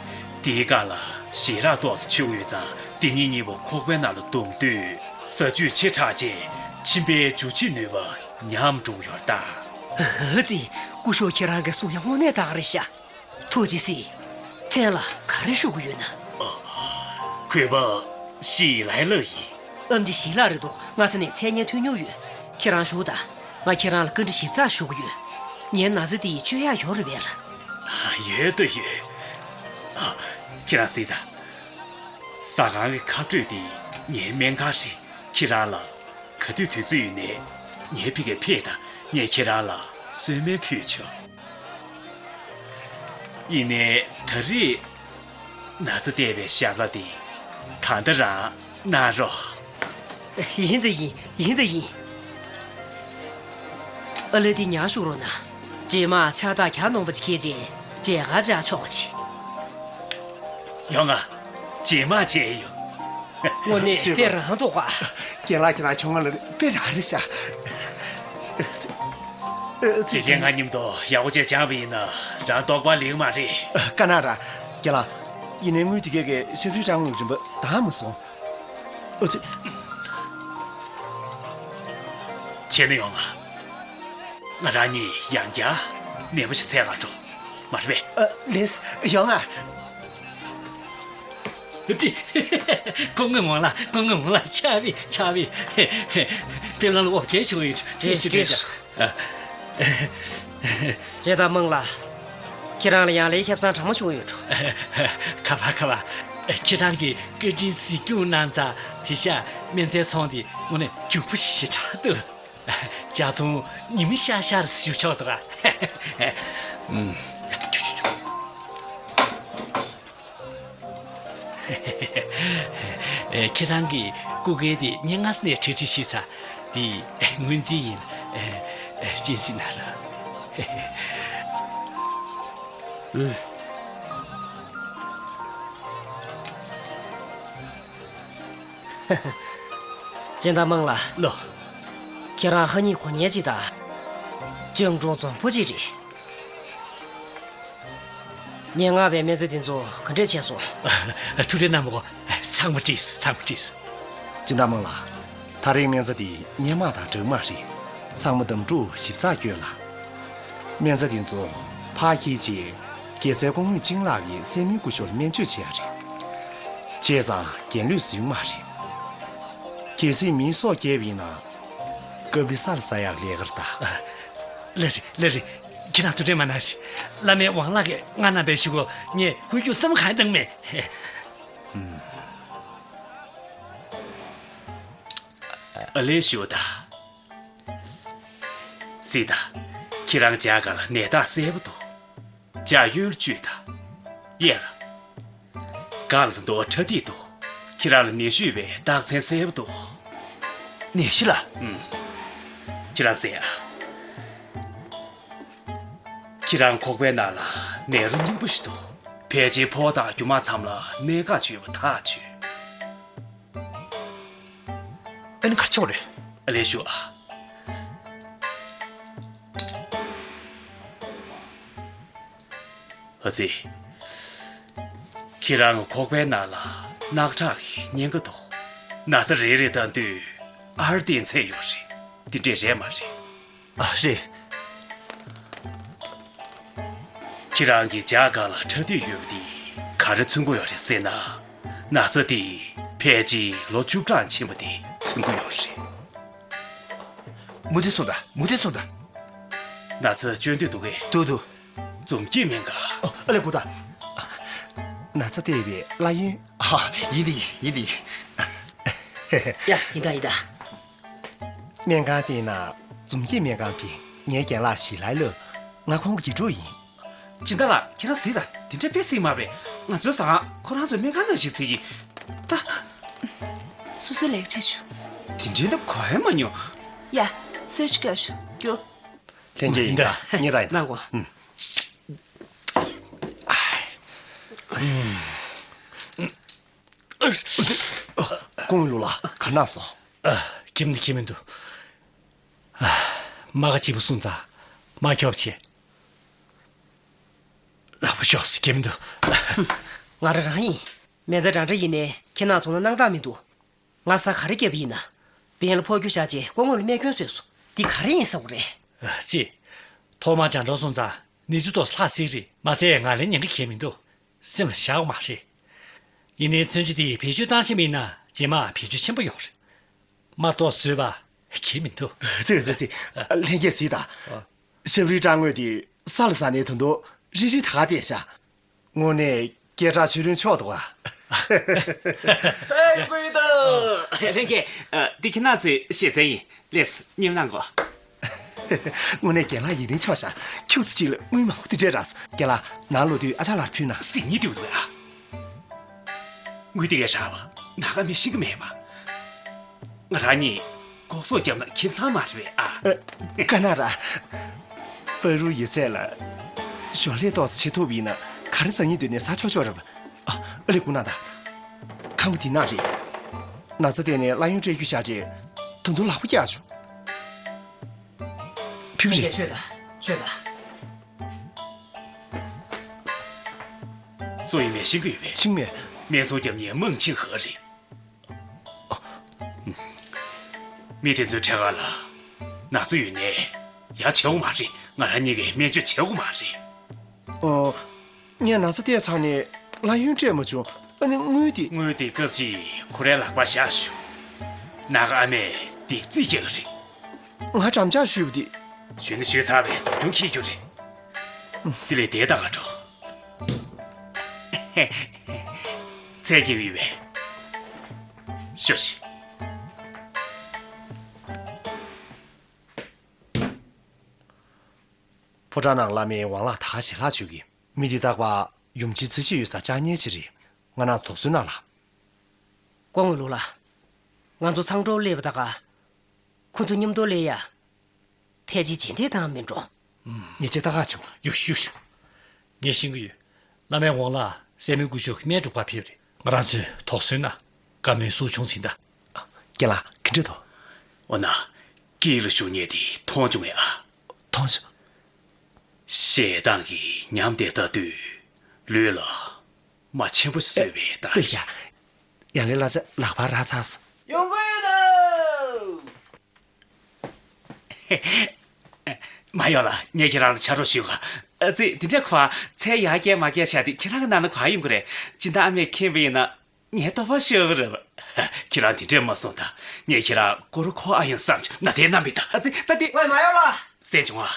དེའི་སྒང་ལ་ཞེ་དྲག་ཏོག་ཙམ་མཆོད་ཀྱི་ཡོད་ཙང་དེ་གཉིས་གཉིས་པོ་ཁོག་པའི་ནང་ལ་བསྡོམས་དུས་ཟ་ཆུ་ཆེ་དྲགས་རྗེས་ མཆིན་པའི་འཇུ་བྱེད་ནུས་པ་ཉམས་འགྲོ་ཡོད་ད། ཨ་ཙི། སྐུ་ཞབས་ཁྱེད་རང་གི་གསུང་ཡ་དངོས་གནས་དག་རེད་ཤག་ཐུགས་རྗེ་གཟིགས། མཚན་ལ་ག་རེ་ཞུ་གི་ཡོད་ན། གུས་པ་ཞི་ལའི་ལགས་ཡིན། ཨ་མདའི་ཞི་ལགས་རེད་འདུག་སྔ་ས་ནས་མཚན་སྙན་ཐོས་མྱོང་ཡོད། ཁྱེད་རང་བཞུགས་དང་། ང་ཁྱེད་རང་ལ་བཀའ་འདྲི་ཞིབ་ཚགས་ཞུ་གི་ཡོད། ངའི་ན་ཚ་འདི་བཅོས་ཡག་ཡོད་རེད་པས་ལགས། ཡོད་དོ་ཡོད། ཨ། ཁྱེད་རང་གཟིགས་དང་། ཟ་ཁང་གི་ཁ་སྤྲོད་འདི་ངའི་སྨན་ཁང་རེད། ཁྱེད་རང་ལ་ག་དུས་དུས་ཚོད་ཡོད་ནའི་ངའི་ཕ་གིར་ཕེབས་དང་། ངས་ཁྱེད་རང་ལ་གསོལ་སྨན་ཕུལ་ཆོག་ཡིན་ནའི་ད་རེས་ན་ཚ་བརྟས་པའི་ཞབས་ལྷ་འདི་ད་ལྟ་རང་གནང་རོགས། ཡིན་ད་ཡིན། ཡིན་ད་ཡིན། ཨ་ལེ། འདི་ཉར་བཞུགས་རོགས་གནང་། རྗེས་མ་ཕྱག་རྟགས་གྱ་ནོམ་པ་ཅིག་འཁྱེར་རྗེས་མཇལ་ཁ་བཅར་ཆོག་གི། ཡོང་ང་། རྗེས་མ་མཇལ་ཡོང་། དངོས་གནས་དཔེ་རང་འདུག་ག་རྒན་ལགས་ཁྱེད་རང་ཁྱོད་ང་ལ་དཔེ་རང་རེད་ཤག་དེ་གས་ང་མཉམ་དུ་ཡག་པོ་བྱས་སྦྱངས་པ་ཡིན་ན་རང་རྟོགས་པ་ལེགས་མ་རེད། དཀའ་གནང་ར། རྒན་ལགས། ཡིན་ནའི་དངུལ་དེ་གས་ཀྱི་ཞབས་བྲོའི་གྲངས་ངོས་རིན་པ་འདང་མ་སོང་། ཨ་ཙི། བྱས་ན་ཡོང་ང་། ང་རང་གཉིས་ཡང་བསྐྱར་ནན་པོ་ཞིག་འཚོལ་ག་འགྲོ། མ་རེད་པས། ཨ། ལེས། ཡོང་ང་། ཙི། སྐུ་ངོ་མང་ལགས། སྐུ་ངོ་མང་ལགས། ཆགས་པས། ཆགས་པས། དཔེ་ལམ་ལ་འོ་བརྒྱལ་བྱུང་ཡོད། བཀྲ་ཤིས་བཀྲ་ཤིས། ཇེ་ཏ་མང་ལགས། ཁྱེད་རང་ལ་ཡང་ལེ་ཁེ་བཟང་གྲང་མོ་བྱུང་ཡོད་འགྲོ། ཁ་པར་ཁ་པར། ཁྱེད་རང་གིས་བཀའ་དྲིན་གཟིགས་སྐྱོང་གནང་ཙང་། དེ་ཤ་སྨན་རྫས་ཚོང་དེ་དངོས་གནས་རྒྱུགས་པོ་ཞེ་དྲག་འདུག་ཇ་ཚོང་ཉི་མ་ཤར་ཤར་ཞུ་ཆོག་འདུག་ག་ཨུམ། ཁྱེད་རང་གི་སྐུ་སྒེར་དེ་ངས་སྔ་ས་ནས་ཁྲིད་ཁྲིད་ཤེས་ཚར། དེ་སྔོན་རྩིས་ཡིན། སྤྱན་གཟིགས་གནང་རོགས། སྤྱན་ཟླ་དམངས་ལགས། ལགས། ཁྱེད་རང་ཧ་ཉིག་གོ་མཁན་ཅིག་དང་། སྤྱང་གྲུང་འཛོམས་པོ་ཅིག་རེད། སྙན་ངག་པའི་སྨན་རྫས་འདི་ཚོ་ག་འདྲས་བྱས་སོང་། ཐུགས་རྗེ་གནང་མོ། ཚང་མ་བྲིས། ཚང་མ་བྲིས། སྤྱན་ཟླ་དམངས་ལགས། ད་རེས་སྨན་རྫས་འདི་སྔོན་མ་དང་འདྲ་མ་རེད། ཚང་མ་འདེམས་སྒྲུག་ཞིབ་ཚགས་བསྐྱོན་ལ། སྨན་རྫས་འདི་ཚོ་ཕར་འཁྱེར་རྗེས་རྒྱལ་སྲས་སྐུ་ངོ་གཅིན་ལགས་ཀྱི་སྲས་མོའི་སྐུ་ཞབས་ལ་སྨན་བཅོས་བྱེད་ཡ་རེད། བྱས་ཙང་རྒྱལ་ལུས་ཟིན་མ་རེད། གལ་སྲིད་མིའི་སྲོག་སྐྱེལ་བ་ཡིན་ན། སྐབས་རེ་ས་ལ་ཟ་ཡག་ལས་ཀར་ལྟ། ལགས་རེད། ལགས་རེད། ཁྱེད་རང་ཐུགས་ཁྲལ་མ་གནང་ཞིག་བླ་མའི་དབང་ལགས་ཀྱིས་མངགས་གནང་བའི་གཞུག་གུ་ངས་ཧུར་རྒྱུག་བསམ་བློ་གང་ཡང་བཏང་མེད། ཨ་ལེ་ཞུ་ད། སྲིད་ད། ཁྱེད་རང་ཇ་གང་ལ་ནད་རྟགས་གསལ་པོ་འདུག་ཇ་གཡོན་ལ་བཅུད་ད། གཡས་ལ། གང་ལ་ད་དུང་ཁྲ་ཐིག་འདུག་ཁྱེད་རང་ལ་ནད་ཤོས་པའི་རྟགས་མཚན་གསལ་པོ་འདུག་ནད་ཤོས་ལ། ཨུམ། ཁྱེད་རང་གཟིགས་ཨ། ཁྱེད་རང་ཁོག་པའི་ནང་ལ་ནད་རོ་རྙིང་པོ་ཞིག་འདུག་ཕལ་ཆེར་ཕོ་དང་རྒྱུ་མ་མཚམས་ལ་གནད་འགག་ཅིག་ཡོད་པ་ཐག་ཆོད། ཨ་ནི་ག་རེ་བྱེད་དགོས་རེད། ཨ་ལེ་ཞུ་ཨ། ཨ་ཙི། ཁྱེད་རང་ཁོག་པའི་ནང་ལ་རྣག་ཁྲག་གི་གཉན་ཁ་འདུག་ན་ཚ་རེ་རེ་ལྟ་དུས་ཨར་ཏེ་ཚད་ཡོད་རེད། འདི་འདྲས་རེད་མ་རེད། ཨ་རེད། ཁྱེད་རང་གི་ཇ་སྒང་ལ་ཁྲ་ཐིག་ཡོད་པ་འདི་ག་རེ་མཚོན་གྱི་ཡོད་རེད་ཟེར་ན། ན་ཚ་འདི་ཕལ་ཆེར་ལོ་བཅུ་གྲངས་ཕྱིན་པ་འདི་མཚོན་གྱི་ཡོད་རེད། མུ་མཐུད་གསུངས་དང་། མུ་མཐུད་གསུངས་དང་། ན་ཚ་སྐྱོན་འདོད་འདུག་གས། འདུག་འདུག་འཛུམ་སྐྱིད་སྨན་ཁང་། ཨོ། ཨ་ལེ་གོ་ད། ན་ཚ་བརྟས་པའི་གླ་ཡོན། ཨ། ཡིན་དེ་ཡིན། ཡིན་དེ་ཡིན། ཡ། ཡིན་ད་ཡིན་ད། སྨན་ཁང་བལྟས་ན་འཛུམ་སྐྱིད་སྨན་ཁང་ཕེབས། ངའི་རྒན་ལགས་ཞི་ལའི་ལགས། ང་ཁོང་གི་གཅེས་ཕྲུག་ཡིན། སྦྱིན་བདག་ལགས། ཁྱེད་རང་གཟིགས་དང་། དེ་འདྲ་དཔེ་སྲིད་མ་རེད། ང་ཚོའི་ཟ་ཁང་ཁོ་རང་ཚོའི་སྨན་ཁང་ནང་བཞིན་བརྩི་གི། ད། སོ་སོའི་ལས་ཀ་བྱེད་ཤོག་དེ་འདྲའི་འདི་གོ་ཡ་མ་མྱོང་། ཡ། གསོལ་ཇ་སྐྱོར་ཤོག་རྒྱུགས། ལྷན་རྒྱས་ཡིན་ད། ཡིན་ད། ངེད་ད་ཡིན་ད། གནང་གོ། ཨུམ། སྐུ་ངོ་ལུག་ལགས། ག་ན་སོང་། ཨ། ཁྱིམ་ནས་ཁྱིམ་མི་འདུག་ཨ། མ་ག་གཅིག་པུ་སོང་ཙང་མ་ཁྱོབ་ཆེ། ལག་པ་ཤོག་སི་ཁྱིམ་མི་འདུག་ང་རང་རང་ཡིན། མེ་མདའ་འདྲ་འདྲ་ཡིན་ནའི་ཁྱེད་རང་ཚོ་ན་སྣང་དག་མི་འདུག་ང་ས་ག་རེ་བརྒྱབ་ཡིན་ན། འབེན་ལ་ཕོག་རྒྱུ་བཞག་རྗེས་སྐུ་ངོ་ལ་རྨས་སྐྱོན་བཟོས་སོང་། འདི་ག་རེ་ཡིན་བསམ་གི་རེད། ཨ་ཙི། ཐོག་མར་རྒྱང་གྲགས་སོང་ཙང་ནི་ཚུ་ཏོག་ཙམ་ལྷག་སྲིད་རེད། མ་ཟད་ང་ལ་ཉེན་ཁ་གང་ཡང་མི་འདུག། སེམས་ལ་བཞག་དགོས་མ་རེད། ཡིན་ནའི་མཚོན་ཆ་འདི་བེད་སྤྱོད་བཏང་ཤེས་མིན་ན་རྗེས་མ་བེད་སྤྱོད་ཆེན་པོ་ཡོང་རེད། མ་གཏོགས་བཟོས་པ་གང་ཡང་མི་འདུག། ཙི་ཙི་ཙི། ལྷན་རྒྱས་གཟིགས་དང་། ཨ། ཞབས་རིའི་སྐྲག་དངོས་དེ་ས་ལ་ཟག་ནས་ད་དུང་རིལ་རིལ་ད་ག་བསྡད་ཤག། དངོས་གནས་སྐད་གྲགས་ཆོས་རིན་ཆོག་འདུག་ཨ། ཚེ་ཡོང་གི་ཡོད་དོ། ལྷན་རྒྱས། ཨ། འདི་ཁྱེད་རང་ཚོའི་ཞལ་ཚན་ཡིན། ལེགས་སོ། མཉེས་གནང་གོ། དངོས་གནས་རྒན་ལགས་ཡིད་རིང་ཆོག་ཤག། ཁྱུག་ཙམ་ཅིག་ལ་དངུལ་མང་པོ་དེ་འདྲས་རག་སོང་། རྒན་ལགས་ནང་ལོག་དུས་ཨ་ཅག་ལགས་ཕུལ་ན། ཟིང་ངེ་འདུག་འདུག་ཨ། དངུལ་དེ་གས་རག་པ་ན་ག་མི་ཤེས་གི་མེད་པ། ང་རང་གཉིས་ལྐོག་ཟ་རྒྱབ་ན་ཁེ་བཟང་མ་རེད་པས་ཨ། ཨ། ག་ན་ར། པ་རུ་ཡོད་ཚད་ལ། ཞོར་ལས་ཏོག་ཙམ་བྱེད་ཐུབ་པ་ཡིན་ན་ག་རེ་ཟ་སྙིང་འདོད་ནའི་ཟ་ཆོག་ཆོག་རེད་པ། ཨ། ཨ་ལེ་སྐུ་ན་ད། ཁང་པ་འདི་ནང་རེད། ན་ཚ་བསྟེན་ནས་གླ་ཡོན་སྤྲད་རྒྱུ་བཞག་རྗེས་ད་དུང་ལག་པ་བཀྱག་བྱུང་། ཕུལ་རེད། ཆོས་དང་ཆོས་དང་། སུ་ཡིན་མིན་ཤེས་ཀྱི་ཡོད་པས། ཤེས་མེད། སྨན་ཚོང་རྒྱབ་མཁན་མང་ཆེ་ག་རེད། མི་དེ་ཚོའི་ཁྲོད་ཁ་ལ་ན་ཚ་ཡོད་ནའི་ཡ་བྱེད་དགོས་མ་རེད། ང་རང་གཉིས་ཀྱིས་སྨན་བཅོས་བྱེད་དགོས་མ་རེད། ཨོ། ངས་ན་ཚ་བསྟེན་ཚར་ནས་གླ་ཡོན་སྤྲད་མ་བྱུང་། ཨ་ནི་དངུལ་དེ། དངུལ་དེ་སྐབས་གཅིག་ཁོ་རའི་ལག་པར་བཞག་ཞུ། ན་ག་ཨ་མས་དེ་རྩིས་རྒྱག་གི་རེད། ང་འགྲམ་ལྕག་གཞུས་པ་དེ། གཞུས་ན་གཞུས་ཚར་བའི་དོ་སྐྱོང་འཁྱེར་རྒྱུ་རེད། དེ་ལས་དེ་ལྟ་ག་འགྲོ། ཚད་ཀྱི་ཡོད་པས། ཤོག་ཤིག། ཕོ་བྲང་ནང་བླ་མའི་དབང་ལག་ད་ག་ཞལ་ལག་མཆོད་ཀྱི། མི་འདི་རྟག་པར་ཡུམ་ཆེན་རྩེ་གཅིག་ཡོད་སར་བཅར་མཁན་ཅིག་རེད། ང་རང་དོགས་ཟོན་གནང་ལ། སྐུ་ངོ་ལུག་ལགས། ང་ཚོ་ཚང་སྒྲོག་སླེབས་པ་ད་ག་ཁོ་ཚོ་མཉམ་དུ་སླེབས་ཡ། ཕལ་ཆེར་རྗེས་འདེད་བཏང་མིན་འགྲོ། ཉེས་ཆད་ལྟ་ག་བྱུང་། ཡོ་ཤུ་ཡོ་ཤུ། ངས་ཤེས་ཀྱི་ཡོད། བླ་མའི་དབང་ལགས་སྲས་མོའི་སྐུ་ཞབས་ཀྱི་སྨན་སྒྲུག་པར་ཕེབས་རེད། ང་རང་ཚོས་དོགས་ཟོན་གནང་། བཀའ་མོལ་སུ་བྱུང་ཟིན་ད། རྒན་ལགས་ག་འདྲ་འདུག། འོ་ན། སྐད་ཡིག་ལ་ཞུགས་མཁན་དེ་མཐོང་བྱུང་ངས་ཨ། མཐོང་བྱུང་། ཞེ་སྡང་གི་ཉམས་དེ་ལྟ་དུས་ལུས་ལ་རྨ་ཆེན་པོ་ཞིག་བཟོས་པའི་ལྟ། ལྟོས་ཡ། ཡང་ལེ་ལགས་ལག་པ་རག་ཚར་སོང་། ཡོང་གི་ཡོད་དོ། མ་ཡོང་ལ་ངས་ཁྱེད་རང་ལ་ཕྱག་རོགས་ཞུ་ག། ཨ་ཙི་དེ་འདྲ་ཁོ་ཚེ་ཡར་རྒྱས་མར་རྒྱས་བྱ་དེ་ཁྱེད་རང་གི་ནང་ན་ག་ཡོང་གི་རེད། སྦྱིན་བདག་ཨ་མས་མཁྱེན་པ་ཡིན་ན། ངས་ལྟོ་ཕོག་ཤོར་གི་རེད་པ། ཁྱེད་རང་དེ་འདྲས་མ་གསུངས་ད། ངས་ཁྱེད་རང་སྐོར་ཁོ་ཨ་ཡོང་བསམ་བྱུང་ན་དེ་རྣམ་པའི་ད་ཨ་ཙི་ད་དེ། ཝེ་མ་ཡོང་ལ། གསན་བྱུང་ཨ།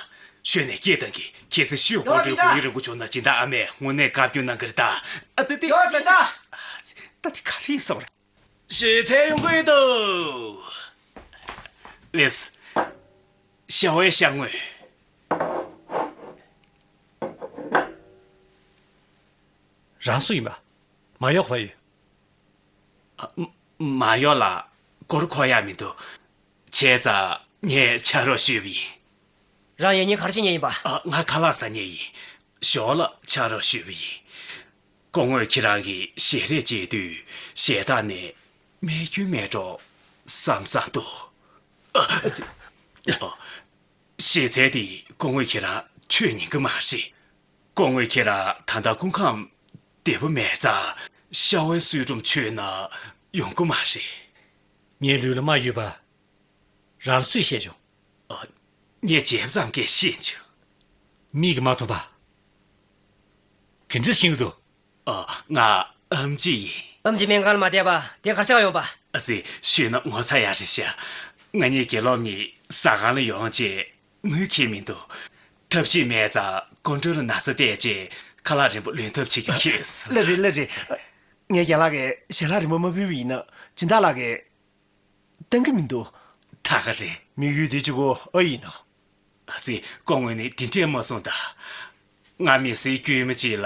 ཞོན་ནས་སྐད་བཏང་གི། ཁྱེད་ཚོས་ཤོད་དགོངས་འགྲོའི་གུ་ཡངས་རིང་པོ་བྱུང་ན་སྦྱིན་བདག་ཨ་མས་དངོས་གནས་བཀའ་བཀྱོན་གནང་གི་རེད་ད། ཨ་ཙི་དེ། ཡོད་ཙི་ད། ཨ་ཙི་ད་དེ་ག་རེ་ཡིན་བསམ་རེད། ཞེ་ཚད་ཡོང་གི་ཡོད་དོ། ལེས། ཤ་བའི་ཤ་དངོས། རང་སུ་ཡིན་པ། མ་ཡོག་བ་ཡོད། ཨ། མ་མ་ཡོག་ལ་སྐོར་གོ་ཡ་མི་འདུག། བྱས་ཙང་ངས་ཕྱག་རོགས་ཞུས་པ་ཡིན། རང་ཡིན་མིན་ག་རེ་བྱེད་མཁན་ཡིན་པ། ཨ། ང་ཁ་ལག་ཟ་མཁན་ཡིན། ཞོར་ལ་ཕྱག་རོགས་ཞུས་པ་ཡིན། སྐུ་ངོས་ཁྱེད་རང་གི་ཞལ་རས་མཇལ་དུས་ཞལ་ཐང་ནས་རྨས་སྐྱོན་མེད་འགྲོ་བསམ་བསམ་འདུག། ཨ་ཙི། ཨ། ཞེ་ཚད་དེ་སྐུ་ངོས་ཁྱེད་རང་ཆོས་ཉན་གི་མ་རེད། སྐུ་ངོས་ཁྱེད་རང་ད་ལྟ་སྐུ་ཁམས་བདེ་པོ་མེད་ཙང་ཤ་བའི་གསོལ་ཁྲོམ་མཆོད་ན་ཡོང་གི་མ་རེད། ངའི་ལུས་ལ་རྨ་ཡོད་པ་རང་ལ་སུས་བཤད་བྱུང་། ཨ། ངས་བྱས་ཙང་གས་ཤེས་བྱུང་། མིག་གིས་མ་མཐོང་པ། ག་འདྲ་ཤེས་ཀྱི་འདུག། ཨ། ང་ཨེམ་ཆི་ཡིན། ཨེམ་ཆི་སྨན་ཁང་ལ་མ་བསྡད་པ་དེ་ག་ཆགས་ཡོང་པ། ཨ་ཙི། ཞུས་ན་ངོ་ཚ་ཡག་རེད་ཤག། ང་གཉིས་དགེ་སློབ་གཉིས་ཟ་ཁང་ལ་ཡོང་རྗེས་དངུལ་འཁྱེར་མི་འདུག། ཐབས་ཤེས་མེད་ཙང་སྐུ་མགྲོན་ལ་ན་ཚ་བསྟེར་རྗེས་ཁ་ལག་རིན་པོ་ལེན་ཐབས་བྱེད་ཀྱི་ཁེལ་སོང་། ལགས་རེད་ལགས་རེད། ངས་རྒན་ལགས་ཀྱིས་ཞལ་ལག་རིན་པོ་མ་ཕུལ་བ་ཡིན་ན་སྦྱིན་བདག་ལགས་ཀྱིས་གཏང་གི་མི་འདུག། ད་ག་རེད། དམིགས་ཡུལ་དེ་གཅིག་པོ་ཨེ་ཡིན་ནམ། ཨ་ཙི། སྐུ་ངོས་ནི་དེ་འདྲས་མ་གསུངས་ད། ང་མི་སེར་དཀྱུས་མ་གཅིག་ལ་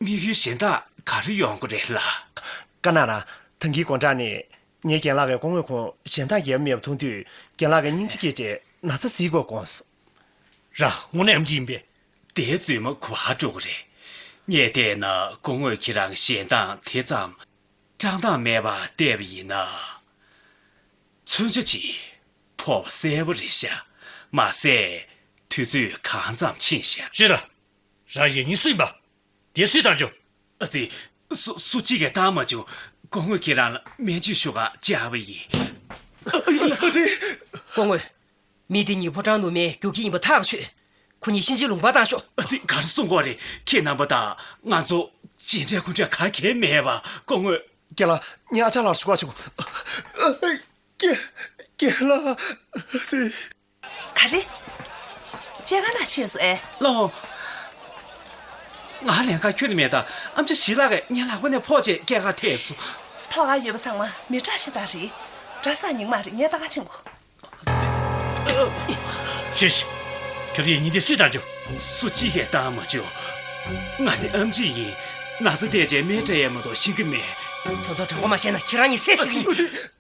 དམིགས་ཡུལ་གཞན་དག་ག་རེ་ཡོང་གི་རེད་ལགས། ཀ་ན་ར། ད་གིན་དགོང་དག་ནས་ངའི་རྒན་ལགས་ཀྱིས་སྐུ་ངོ་ཁོང་གཞན་དག་ཡོད་མེད་མཐོང་དུས་རྒན་ལགས་ཀྱིས་སྙིང་རྗེ་སྐྱེས་བྱས་ན་ཚ་གཟིགས་དགོས་དགོངས་སོང་། རང་དངོས་གནས་ཨེམ་ཆི་ཡིན་པས། དེའི་རྫུན་མ་གོ་བ་འགྲོ་གི་རེད། ངས་བལྟས་ན་སྐུ་ངོས་ཁྱེད་རང་གཞན་དག་དེ་ཙམ་བཀྲག་མདངས་མེད་པར་བལྟས་པ་ཡིན་ན། མཚོན་ཆ་ཅིག་ཕོག་པ་གསལ་པོ་རེད་ཤག། མ་ཟད་དུས་ཚོད་གང་ཙམ་ཕྱིན་ཤག། ཤོད་དང་། རང་ཡིན་མིན་སུ་ཡིན་པ། དེ་སུས་བཏང་བྱུང་། ཨ་ཙི། སུ་སུ་གཅིག་གིས་བཏང་མ་བྱུང་། སྐུ་ངོས་ཁྱེད་རང་ལ་སྨན་བཅོས་ཞུ་གར་བཅར་བ་ཡིན། ཨ་ཙི། སྐུ་ངོ། མི་དེ་གཉིས་ཕོ་བྲང་ནུབ་མའི་རྒྱུག་ཁྱི་ཡིན་པ་ཐག་ཆོད། ཁོ་གཉིས་གཤིན་རྗེའི་ལུང་པར་བཏང་ཤོག་ཨ་ཙི། ག་རེ་གསུང་གི་ཡོད་རེད། ཁྱེད་རྣམ་པ་དང་ང་ཚོ་ཇི་འདྲ་ཁུ་འདྲ་ག་གེ་མེད་པ། སྐུ་ངོ། རྒན་ལགས། ངས་ཨ་ཅག་ལགས་ལ་ཞུ་བ་བྱེད་དགོས། ཨ། རྒན། རྒན་ལགས། ཨ་ཙི། ག་རེ། སྐྱེས་སྐར་ན་ཕྱིན་སོང་ཨེ། ལགས་འོང་། ང་ལན་ཁ་ཁྱོན་ནས་མེད། ད་ཨེམ་ཆི་ཞི་ལགས་ཀྱིས་ངའི་ལག་པ་ནས་ཕོག་བྱས་སྐྱེས་སྐར་ཐེབས་སོང་། ཐོག་ཁར་ཡོད་པ་ཚང་མ་མི་དྲག་ཤ་སྟག་རེད། དགྲ་ཟ་ཉིན་མ་རེད། ངས་ལྟ་ག་ཕྱིན་དགོས། ཤེས། ཁྱོད་ཡིན་ཉིན་དེ་སུས་བཏང་བྱུང་། སུ་གཅིག་གིས་བཏང་མ་བྱུང་། ང་ནི་ཨེམ་ཆི་ཡིན། ན་ཚ་བསྡད་བྱས་སྨན་སྤྲད་ཡས་མ་གཏོགས་ཤི་གི་མེད། ད་དུང་དྲང་པོ་མ་བཤད་ན་ཁྱེད་རང་གཉིས་སེམས་ཤི་གི་ཡིན།